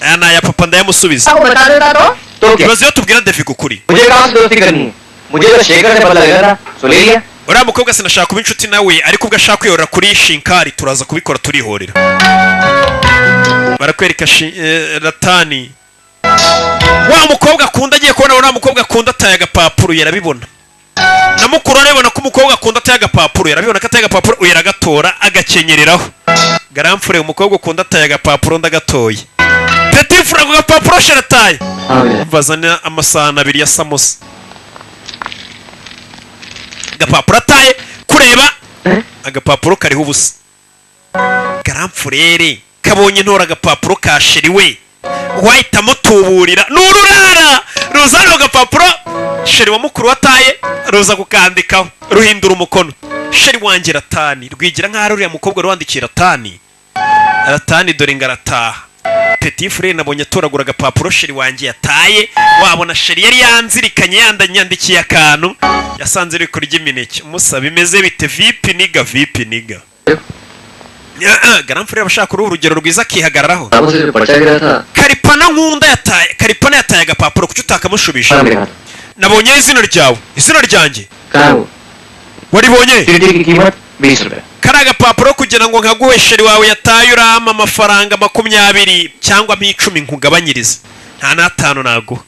Aya ni aya papa, ndayamusubiza. आपको बता देता तो। तो क्या? Ibaze iyo tubwira Devi ukuri. मुझे कहाँ से दोस्ती करनी है? मुझे तो शेखर से बदला लेना था, सो ले लिया। Uriya mukobwa sinashaka kuba inshuti nawe, ariko ubwo ashaka kwihorera kuri Shinkari turaza kubikora, turihorera. Barakwereka Ratani, wa mukobwa akunda, agiye kubona uriya mukobwa akunda ataye agapapuro, yarabibona. Na mukuru arabibona ko umukobwa akunda ataye agapapuro, yarabibona ko ataye agapapuro, uyu aragatora agakenyereraho. Garamfure, umukobwa ukunda ataye agapapuro, ndagatoye. Petit frère, ako gapapuro sharataye. हाँ भैया। Bazana amasahani abiri ya samosa. Agapapuro ataye, kureba agapapuro kariho ubusa. Garamfurere kabonye ntora agapapuro ka chéri we, wahita amutuburira ni ururara ruzana agapapuro chéri wa mukuru wataye, ruza kukandikaho, ruhindura umukono: "Chéri wanjye Ratani." Rwigira nk'aho ari uriya mukobwa ruwandikiye Ratani. Ratani dore ngo arataha. Petit frère nabonye atoragura agapapuro chéri wanjye yataye. Wabona chéri yari yanzirikanye, yandanyandikiye akantu yasanze uri kurya imineke. Musa, bimeze bite? Vipi nigga, vipi nigga? Grand frère aba ashaka uruhu urugero rwiza, akihagararaho. बाबू से जो पर्चा गिरा था। Karipana nkunda yataye, Karipana yataye agapapuro, kuki utakamushubije? कहाँ मिला था? Nabonye izina ryawe, izina ryanjye. कहाँ वो? Waribonye? सीढ़ी की कीमत 20 रुपए। Kari agapapuro kugira ngo nkaguhe chéri wawe yataye, urampa amafaranga 20 cyangwa nk'icumi nkugabanyirize, nta n'atanu naguha.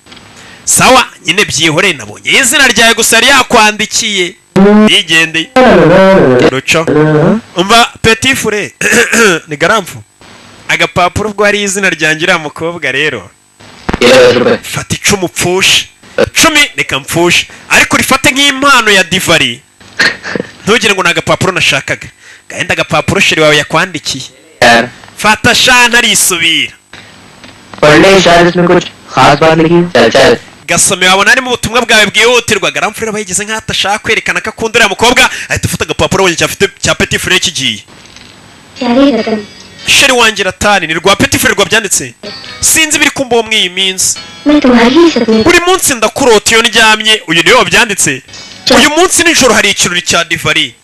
Sawa nyine, byihoreye, nabonye izina ryawe gusa yari yakwandikiye, yigendeye ruco. Umva petit frère, ni garamfu agapapuro ubwo hari izina ryanjye, uriya mukobwa rero. ये लो 10 रुपए। Fata 10 upfushe, 10 reka mpfushe, ariko urifate nk'impano ya Diwali, ntugire ngo ni agapapuro nashakaga. Gahenda agapapuro chéri wawe yakwandikiye. यार। Fata sha, ntarisubira. पढ़ ले, शायद इसमें कुछ खास बात लिखी हो। चल चल। Gasome, wabona harimo ubutumwa bwawe bwihutirwa. Grand frère aba yigize nk'aho atashaka kwerekana ko akunda uriya mukobwa, ahita afata agapapuro abonye cyafite cya petit frère kigiye. प्यारे रतन, Chéri wanjye Ratani, ni rwa petit frère rwabyanditse. Sinzi ibiri kumbaho muri iyi minsi. मैं तुम्हारी ही सपने Buri munsi ndakurota iyo ndyamye. Uyu niwe wabyanditse. Uyu munsi nijoro hari ikirori cya Diwali.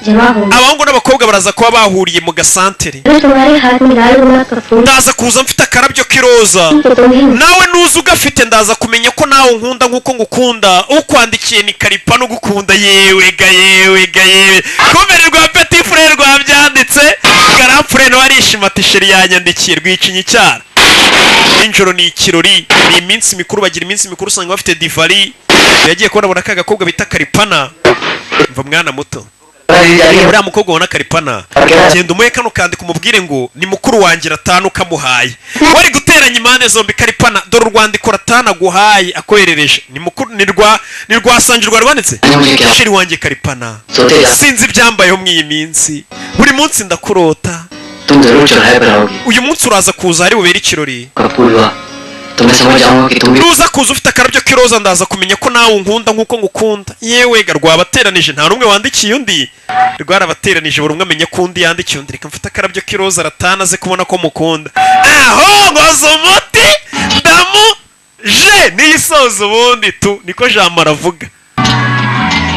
जमा होंगे। Abahungu n'abakobwa baraza kuba bahuriye mu gasantere. मैं तुम्हारे हाथ में लाल गुलाब का फूल Ndaza kuza mfite akarabyo k'iroza. तो तुम्हें Nawe nuza ugafite, ndaza kumenya ko nawe unkunda nk'uko ngukunda. Ukwandikiye ni Karipa n'ugukunda. Yewe ga, yewe ga, yewe, kumbe ni rwa petit frère rwabyanditse. Grand frère nawe arishima ati chéri yanyandikiye, rwicinya icyara. Nijoro ni ikirori, ni iminsi mikuru, bagira iminsi mikuru, usanga bafite Diwali. Yagiye kubona abona ka gakobwa bita Karipana. Mva mwana muto, uriya mukobwa ubona Karipana, genda umuhe kano kandika, umubwire ngo ni mukuru wanjye Ratanu ukamuhaye. Wari guteranya impande zombi. Karipana, dore urwandiko Ratanu aguhaye akoherereje, ni mukuru, ni rwa Sanji rwanditse. Chéri wanjye Karipana, sinzi ibyambayeho muri iyi minsi, buri munsi ndakurota. तुम जरूर चौराहे पर आओगी। Uyu munsi uraza kuza hari bubere ikirori. का फूल हुआ तो मैं समझ जाऊंगा कि तुम भी Nuza kuza ufite akarabyo k'iroza, ndaza kumenya ko nawe unkunda nk'uko ngukunda. Yewe ga, rwabateranije, nta n'umwe wandikiye undi, rwarabateranije, buri umwe amenya ko undi yandikiye undi. Reka mfate akarabyo k'iroza, Ratana aze kubona ko mukunda. Aho nkoze umuti ndamu je niyisoza ubundi tu niko jambo aravuga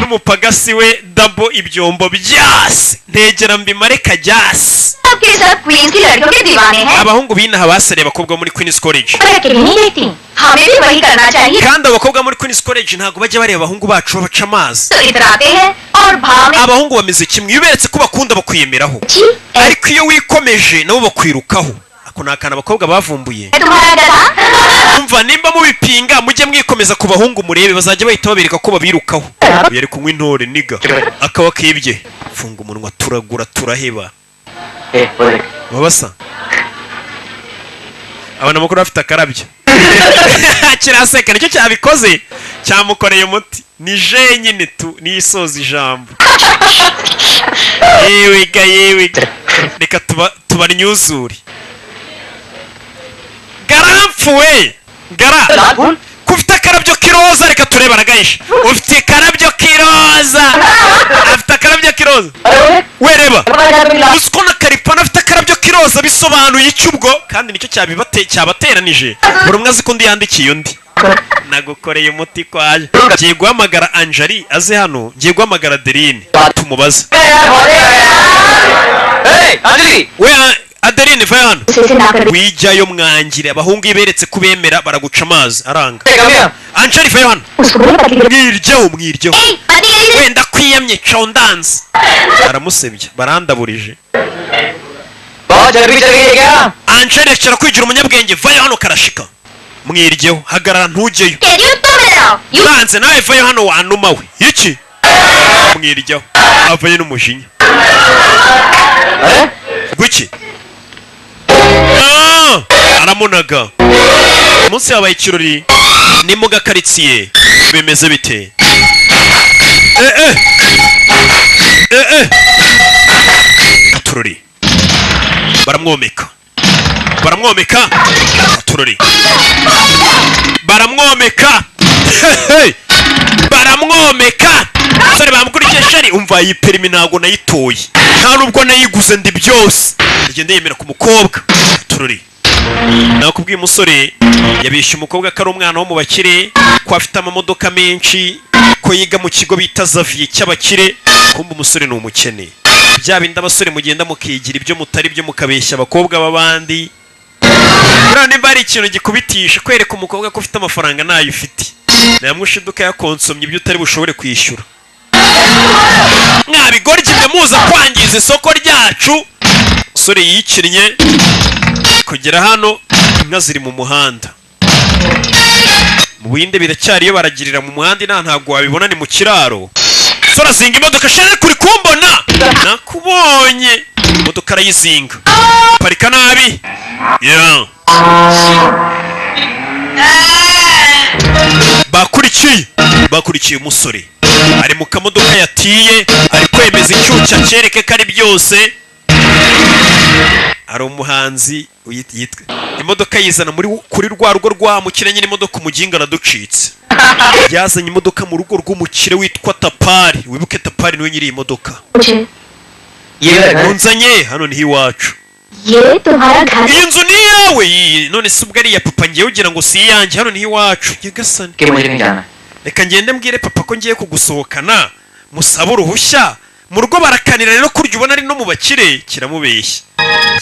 n'umupagasi we dabo ibyombo byase ntegera mbimare kajyase. सबके सब क्वींस की लड़कियों के दीवाने हैं। Abahungu b'inaha basereye abakobwa bo muri Queens College. पर अकेले नहीं देखती, हमें भी वही करना चाहिए। Kandi abakobwa muri Queens College ntabwo bajya bareba abahungu bacu babaca amazi. तो इतराते हैं और भाव में Abahungu bameze kimwe, iyo uberetse ko bakunda bakwiyemeraho, जी ariko iyo wikomeje nabo bakwirukaho. Ako ni akantu abakobwa bavumbuye. तुम्हारा गधा। Umva, nimba mubipinga, mujye mwikomeza ku bahungu, murebe bazajya bahita babereka ko babirukaho. Uyu ari kunywa intore niga akaba kibye. Funga umunwa, turagura turaheba. ए, वो देख। Babasa abana makuru bafite akarabyo kiraseka, nicyo cyabikoze, cyamukoreye umuti. Ni je nyine tu niyisoza ijambo. Yewe ga, yewe ga, reka tuba tubarnyuzure. Garamfuwe gara लाल फूल। Ko ufite akarabyo k'iroza, reka turebe. Aragahisha, ufite akarabyo k'iroza, afite akarabyo k'iroza. अरे वो देख। We reba, Lal uzi ko na Karipana afite akarabyo k'iroza? Bisobanuye iki ubwo? Kandi nicyo cyabateranije, buri umwe azi ko undi yandikiye undi. Nagukoreye umuti kwaje. Ngiye guhamagara Anjali aze hano, ngiye guhamagara Adeline tumubaze. A, Anjali. We Adeline, va hano. उसे से ना कर Wijyayo, mwangire. Abahungu iyo beretse kubemera baraguca amazi, aranga. Come here. Anjali, va hano. उसको बोलो पतली गली Mwiryeho, mwiryeho. ए, पतली गली से Wenda kwiyamye condanze, aramusebye, barandaburije. बहुत चर्बी चल गई है क्या? Anjali, rekera kwigira umunyabwenge, vayo hano. Karashika, mwiryeho, hagarara, ntujyeyo. कहती हूँ तुम इधर आओ you. Uranze nawe, vayo hano wanuma we. Iki mwiryaho, avayo n'umujinya. अरे Gwiki? Ah! Aramunaga. Umunsi habaye ikirori, ni mu gakaritsiye. Bimeze bite? Eh eh eh eh, katurori, baramwomeka, baramwomeka, katurori, baramwomeka. Hey! Baramwomeka, sore bamukurikiye. Chéri, umva, iyi perimi ntabwo nayitoye, nta nubwo nayiguze, ndi byose ngenda yemera ku mukobwa. Turori Nakubwiye, umusore yabeshye umukobwa ko ari umwana wo mu bakire, ko afite amamodoka menshi, ko yiga mu kigo bita Xavier cy'abakire. Kumbe umusore ni umukene. Bya bindi abasore mugenda mukigira ibyo mutari byo, mukabeshya abakobwa b'abandi. Buriya nimba hari ikintu gikubitisha, kwereka umukobwa ko ufite amafaranga ntayo ufite, namwe yakonsomye ibyo utari bushobore kwishyura. Mwabigoryi mwe, muza kwangiza isoko ryacu. Umusore yikinnye kugera hano, inka ziri mu muhanda. Mu Buhinde biracyariyo, baragirira mu muhanda inaha ntabwo wabibona, ni mu kiraro. Umusore azinga imodoka. Shere, kuri kumbona, nakubonye. Imodoka arayizinga, parika nabi, yeah. Bakurikiye umusore, ari mu kamodoka yatiye, ari kwemeza icyucya cyereke ko ari byose. Hari umuhanzi yitwa imodoka yizana muri kuri rwa rugo rwa mukire nyine. Imodoka, umuginga araducitse, yazanye imodoka mu rugo rw'umukire witwa Tapari. Wibuke, Tapari niwe nyiri iyi modoka. मुझे ये मेरा घर है। Nzanye hano niho iwacu. ये तुम्हारा घर? Iyi nzu ni iyawe iyi? None se ubwo ari iya papa, ngewe ugira ngo si iyanjye? Hano niho iwacu, nyagasani. कि मुझे कहीं जाना है। Reka ngende mbwire papa ko ngiye kugusohokana, musabe uruhushya mu rugo. Barakanira rero, kurya ubona ari no mu bakire, kiramubeshya.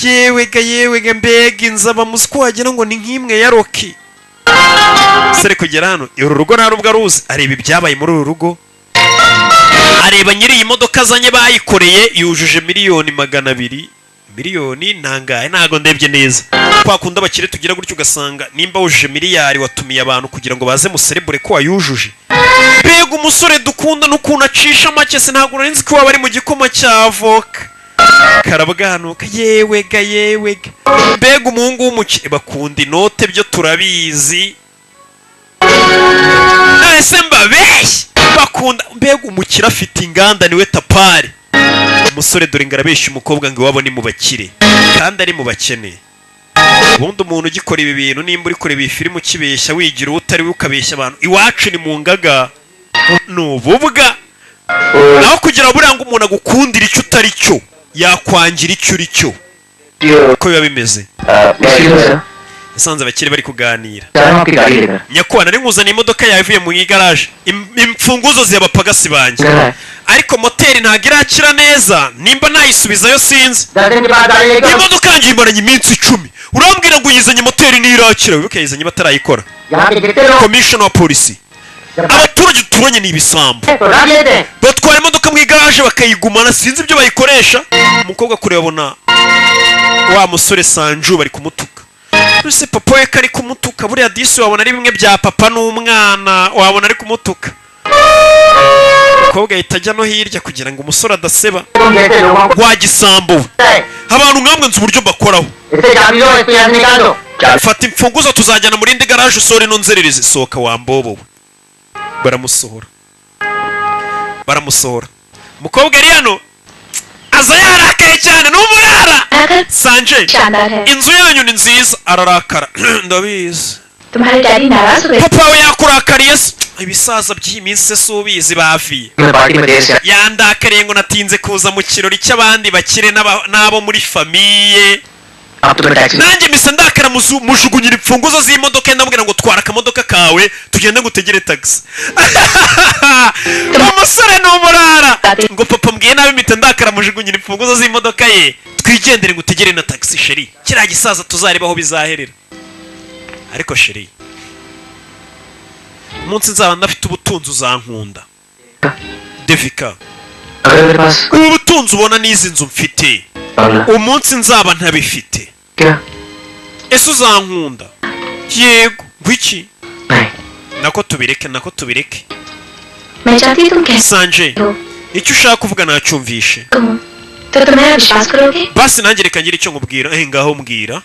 Yewega yewega, mbega inzu! Abamuzi ko wagira ngo ni nk'imwe ya Rocky. Sere kugera hano, uru rugo nta nubwo aruzi. Areba ibyabaye muri uru rugo, areba nyiri iyi modoka azanye bayikoreye, yujuje 200 miliyoni, miliyoni ntangahe, ntago ndebye neza. Kwa kundi abakire tugira gutyo, ugasanga nimba wujuje miliyari watumiye abantu kugira ngo baze muserebure ko wayujuje. Mbega umusore dukunda n'ukuntu acisha make! Se ntabwo nari nzi ko waba ari mu gikoma cya avoka karabwanuka. Yewega yewega, mbega umuhungu w'umukire! Bakunda inote, byo turabizi. Ese mbabeshye? Bakunda. Mbega umukire, afite inganda, niwe Tapari. Umusore dore ngo arabeshya umukobwa ngo iwabo ni mu bakire kandi ari mu bakene. Ubundi umuntu ugikora ibi bintu, nimba uri kureba iyi filime ukibeshya, wigira uwo utari we, ukabeshya abantu iwacu ni mu ngaga, ni ububwa. Naho kugira ngo buriya ngo umuntu agukundire icyo utari cyo, yakwangira icyo uri cyo, uko biba bimeze. Excuse me sir. Yasanze abakire bari kuganira. जा रहा हूँ आपकी गाड़ी लेकर। Nyakubahwa, nari nkuzaniye imodoka yawe ivuye mu igaraje. Imfunguzo ziyabapagasi banjye. घर है। Ariko moteri ntabwo irakira neza, nimba nayisubizayo sinzi. 10 दिन के बाद गाड़ी लेकर Imodoka yanjye imaranye iminsi 10, urambwira ngo uyizanye moteri ntirakira? Wibuke, yayizanye batarayikora. यहाँ के जितने लोग Commissioner wa polisi, abaturage duturanye ni ibisambo. तो रख लेते हैं। Batwara imodoka mu igaraje bakayigumana, sinzi ibyo bayikoresha. Umukobwa kure abona wa musore Sanju bari kumutuka. Ese papa we ko ari kumutuka? Buriya disi wabona ari bimwe bya papa n'umwana, wabona ari kumutuka. Umukobwa ahita ajya no hirya kugira ngo umusore adaseba. तुम जैसे लोगों को Wa gisambo we, abantu nkamwe nzi uburyo mbakoraho. इसे चाबी दो, इसको यहाँ से निकाल दो। Fata imfunguzo, tuzajyana mu rindi garaje usore ino nzererezi. Sohoka wa mbobo we! Baramusohora, baramusohora. Umukobwa ari hano aza yarakaye cyane, ni umurara. घर Sanje, शानदार है। inzu yanyu ni nziza. Ararakara, ndabizi. तुम्हारे डैडी नाराज हो गए। Papa we yakurakariye se? Ibisaza by'iyi minsi se ubizi baviye. मैं पार्टी में देर से Yandakariye ngo natinze kuza mu kirori cy'abandi bakire n'abo muri famille. अब तो मैं taxi Nanjye mise ndakara, mujugunyira imfunguzo z'imodoka, ndamubwira ngo twara akamodoka kawe tugende ngo utegere tagisi. Umusore ni umurara, ngo papa mbwiye nabi mpita ndakara, mujugunyira imfunguzo z'imodoka ye, twigendere ngo utegere na tagisi. Chérie, kiriya gisaza tuzareba aho bizaherera. Ariko chérie, umunsi nzaba ndafite ubutunzi uzankunda, Devika. अगर मेरे पास Ubu butunzi ubona n'izi nzu mfite, बंगला umunsi nzaba ntabifite, क्या? Ese uzankunda? Yego, ngwiki? नहीं। Nako tubireke, nako tubireke. मैं चाहती हूँ तुम कैसे Sanje, हो। icyo ushaka kuvuga nacyumvishe. कहूँ तो तुम मेरा विश्वास करोगे? Basi nanjye reka ngire icyo nkubwira. Ngaho mbwira,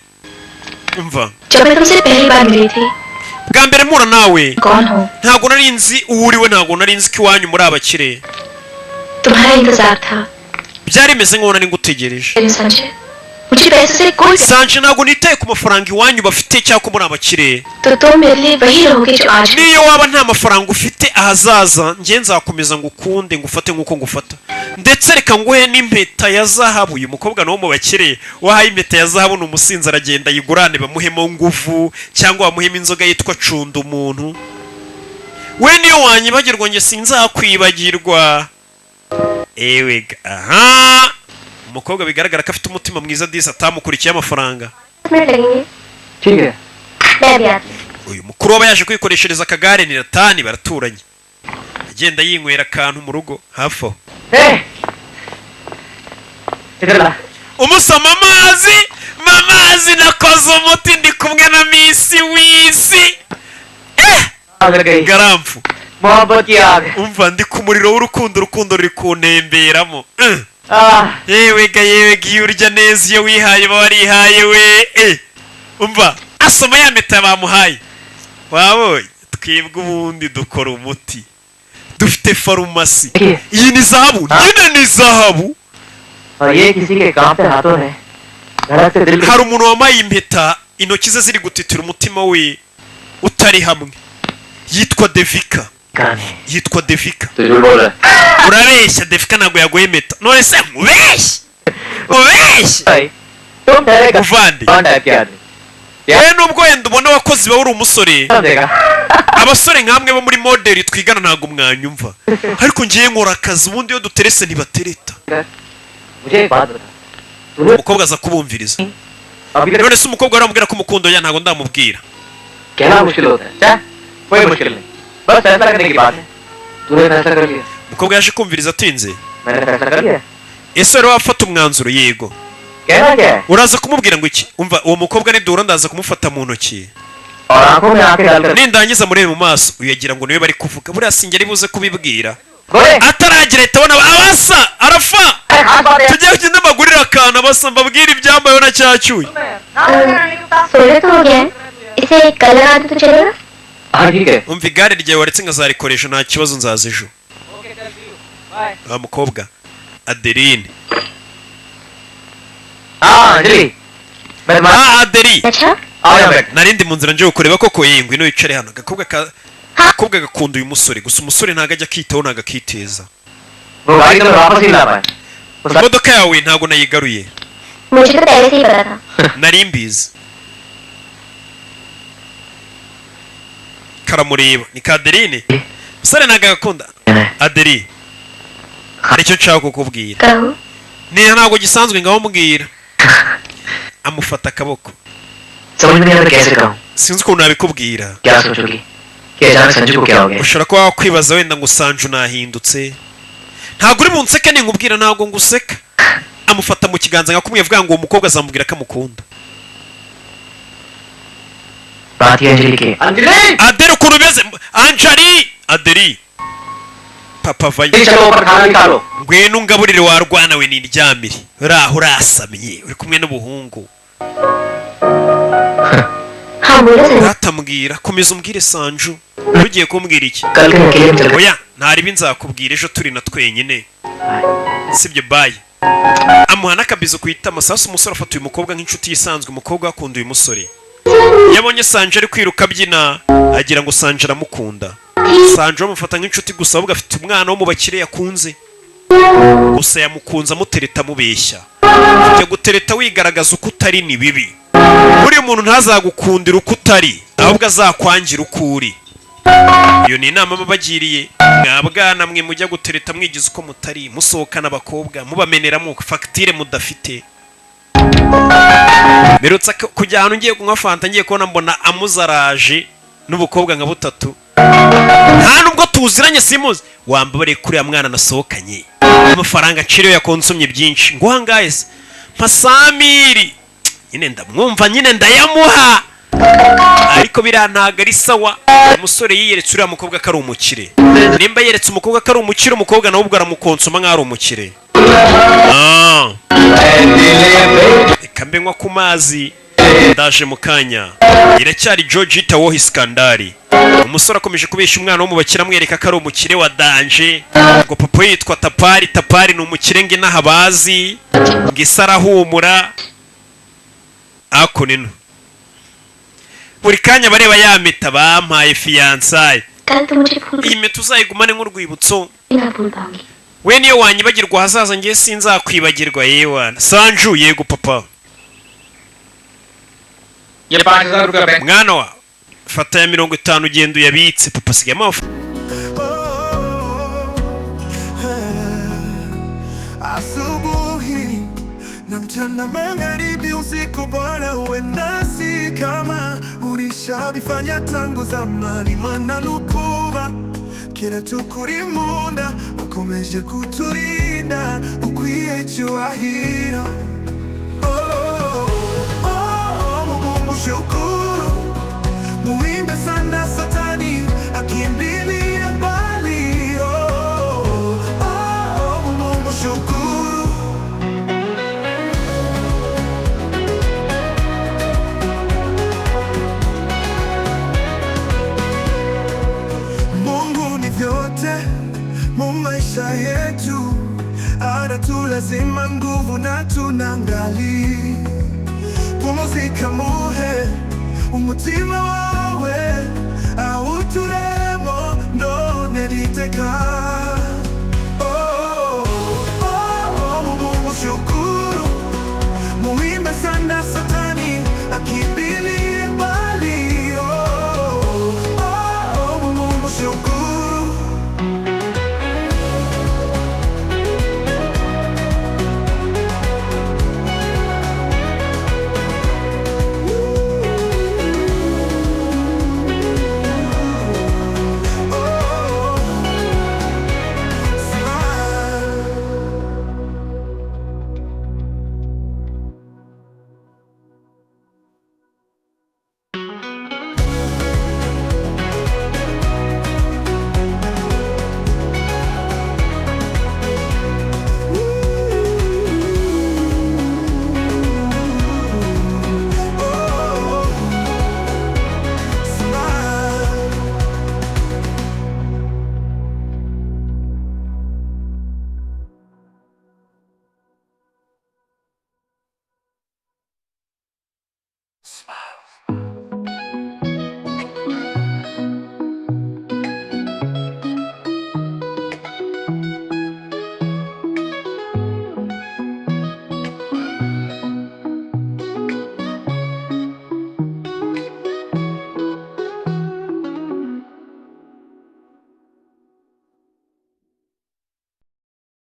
umva. जब मैं तुमसे पहली बार मिली थी, Bwa mbere mpura nawe, कौन हो, ntabwo nari nzi uwo uriwe, ntabwo nari nzi ko iwanyu muri abakire. तुम्हारा इंतजार था। Byari bimeze nk'aho nari ngutegereje. Sanjay. मुझे पैसों से कोई Sanje, ntabwo nitaye ku mafaranga iwanyu bafite cyangwa ko muri abakire. तो तुम मेरे लिए वही रहोगे जो आज हो। Niyo waba nta mafaranga ufite ahazaza, njye nzakomeza ngukunde, ngufate nk'uko ngufata. Ndetse reka nguhe n'impeta ya zahabu. Uyu mukobwa ni uwo mu bakire. Wahaye impeta ya zahabu ni umusinzi, aragenda ayigurane bamuhemo nguvu cyangwa bamuhemo inzoga yitwa cunda. Umuntu we niyo wanyibagirwa, njye sinzakwibagirwa. Ewe aha, umukobwa bigaragara ko afite umutima mwiza disi, atamukurikiye amafaranga. Minute लगेंगे। ठीक है। मैं भी आती हूँ। Uyu mukuru aba yaje kwikoreshereza akagare. Ni Ratani, baraturanye, agenda yinywera akantu mu rugo hafi aho. ए, इधर ला। Umusoma amazi, mamazi, nakoze umuti, ndi kumwe na miss w'isi, eh. आग लग गई। Garamfu. मोहब्बत की आग। Umva, ndi ku muriro w'urukundo, urukundo ruri kuntemberamo. Ah, Yewe ga yewe ga, iyo urya neza, iyo wihaye, uba warihaye we. Umva, asoma ya mpeta bamuhaye. Wabonye twebwe ubundi dukora umuti, dufite farumasi. Iyi ni zahabu nyine, ni zahabu. और ये किसी के कांपते हाथों ने धड़कते दिल के Hari umuntu wambaye impeta, intoki ze ziri gutitira, umutima we utari hamwe. Yitwa Devika. कहानी। Yitwa Devika. तो झूठ बोल रहा है। Urabeshya, Devika ntabwo yaguye impeta. None se nkubeshye, nkubeshye? भाई, तुम ठहरे Muvandi. कौन टाइप के आदमी। Wowe nubwo wenda ubona abakozi bawe uri umusore, देगा। Abasore nkamwe bo muri modeli twigana ntabwo mwanyumva, ariko ngiye nkora akazi. Ubundi iyo duterese ntibatereta. मुझे एक बात बता, तूने Umukobwa aza kubumviriza. अभी तक None se umukobwa aramubwira ko umukundo ya? Ntabwo ndamubwira. कहना मुश्किल होता है क्या? कोई मुश्किल नहीं, बस फैसला करने की बात है। तूने फैसला कर लिया? Umukobwa yaje kumviriza atinze. मैंने फैसला कर लिया। Ese wari wafata umwanzuro? Yego. कहना क्या है? Uraza kumubwira ngo iki? Umva, uwo mukobwa nidura ndaza kumufata mu ntoki, और आंखों में आंखें डालकर nindangiza murebe mu maso. Uyagira ngo niwe bari kuvuga. Buriya sinjye ari buze kubibwira. गोरे। Ataragira ahita abona abasa arafa. अरे खास बात है। Tujye kugenda mbagurire akantu, abasa mbabwire ibyambayeho na cyacyuye. 16 तो हो गया है, इसे कल लगा दो तो चलेगा? हाँ, ठीक है। Umva, igare ryawe waretse nkazarikoresha, nta kibazo, nzaza ejo. Wa mukobwa Adeline. हाँ अंजलि, मैं तुम्हारा Ah, Adeli. अच्छा। आओ यहाँ बैठ। Narindi mu nzira nje kureba koko. Ye, ngwino wicare hano. Agakobwa ka agakobwa gakunda uyu musore, gusa umusore ntabwo ajya akitaho, ntabwo akiteza. वो गाड़ी तो मैं वापस ही ला पाया। Imodoka yawe ntabwo nayigaruye. मुझे तो पहले से ही पता था। Nari mbizi. Karamureba, ni Kaderine. Umusore ntabwo agakunda. Adeli, hari icyo nshaka kukubwira. कहो। Ni ntabwo gisanzwe, ngaho mbwira. Amufata akaboko. समझ में नहीं आता कैसे कहूँ। Sinzi ukuntu nabikubwira. क्या सोचोगी कि अचानक संजू को क्या हो गया? Ushobora kuba wakwibaza wenda ngo Sanju nahindutse. Ntabwo uri bunseke ninkubwira, ntabwo nguseka. Amufata mu kiganza nka kumwe avuga ngo uwo mukobwa azamubwira ko amukunda. बात ये अंजलि की। Anjali. Adeli, ukuntu umeze, Anjali, Adeli, papa vayo. चलो ऊपर, खाना निकालो। Ngwino ungaburire warwana we, niryamire. Uraho urasamye, uri kumwe n'ubuhungu. हाँ, बोलो Sanju. Ratambwira, komeza umbwire Sanju, ugiye kumbwira iki? कल कहीं अकेले में चल। Oya, ntaribi, nzakubwira ejo turi na twenyine, sibyo? Bye. Amuha n'akabizo ku itama. Sasa umusore afata uyu mukobwa nk'inshuti isanzwe. Umukobwa akunda uyu musore. Iyo abonye Sanje ari kwiruka abyina, agira ngo Sanje aramukunda. Sanje bamufata nk'inshuti gusa, ahubwo afite umwana wo mu bakire yakunze. Gusa yamukunze amutereta, amubeshya. Kujya gutereta wigaragaza uko utari ni bibi. Buriya umuntu ntazagukundira uko utari, ahubwo azakwangira uko uri. Iyo ni inama babagiriye mwa bwana mwe mujya gutereta mwigize uko mutari, musohokana abakobwa, mubameneramo fagitire mudafite. Mperutse kujya ahantu ngiye kunywa fanta, ngiye kubona mbona amuzaraje n'ubukobwa nka butatu, nta nubwo tuziranye, simuzi. Wambabariye kuri uriya mwana nasohokanye, amafaranga aciriwe yakonsomye byinshi, ngo ahangahe se mpasamiri nyine, ndamwumva nyine ndayamuha, ariko biriya ntabwo ari sawa. Umusore yiyeretse uriya mukobwa ko ari umukire. Nimba yeretse umukobwa ko ari umukire, umukobwa nawe ubwo aramukonsoma nk'aho ari umukire. Ah. Reka mbe nywa ku mazi, ndaje mu kanya. Iracyari George Wohi Skandari. Umusore akomeje kubeshya umwana wo mu bakire, amwereka ko ari umukire wa danger, ngo papa we yitwa Tapari. Tapari ni umukire, ngo inaha bazi, ngo isi arahumura. Ako nino buri kanya bareba ya mpeta bampaye fiançailles. कल तो मुझे भूल Iyi mpeta uzayigumane nk'urwibutso. भी ना भूल पाऊंगी। We niyo wanyibagirwa ahazaza, ngiye sinzakwibagirwa. Yewana Sanju. Yego papa. ये 5,000 रुपया bank Mwana wa, fata ya 50, ugenda uyabitse. Papa asigaye amafaranga. Oh, eh. Asubuhi na mchana, magharibi, usiku, Bwana uwe nasi kama ulishavifanya tangu zamani. Mana nukuba kera tukuri munda, ukomeje kuturinda, ukwiye icyubahiro. Oh, oh, Mungu mshukuru, muimbe sana, Satani akimbilia mbali. Oh, oh, Mungu mshukuru. Mungu ni vyote mu maisha yetu, anatulazima nguvu na tunangali. Pumzika muhe umutima wawe awuturemo none niteka.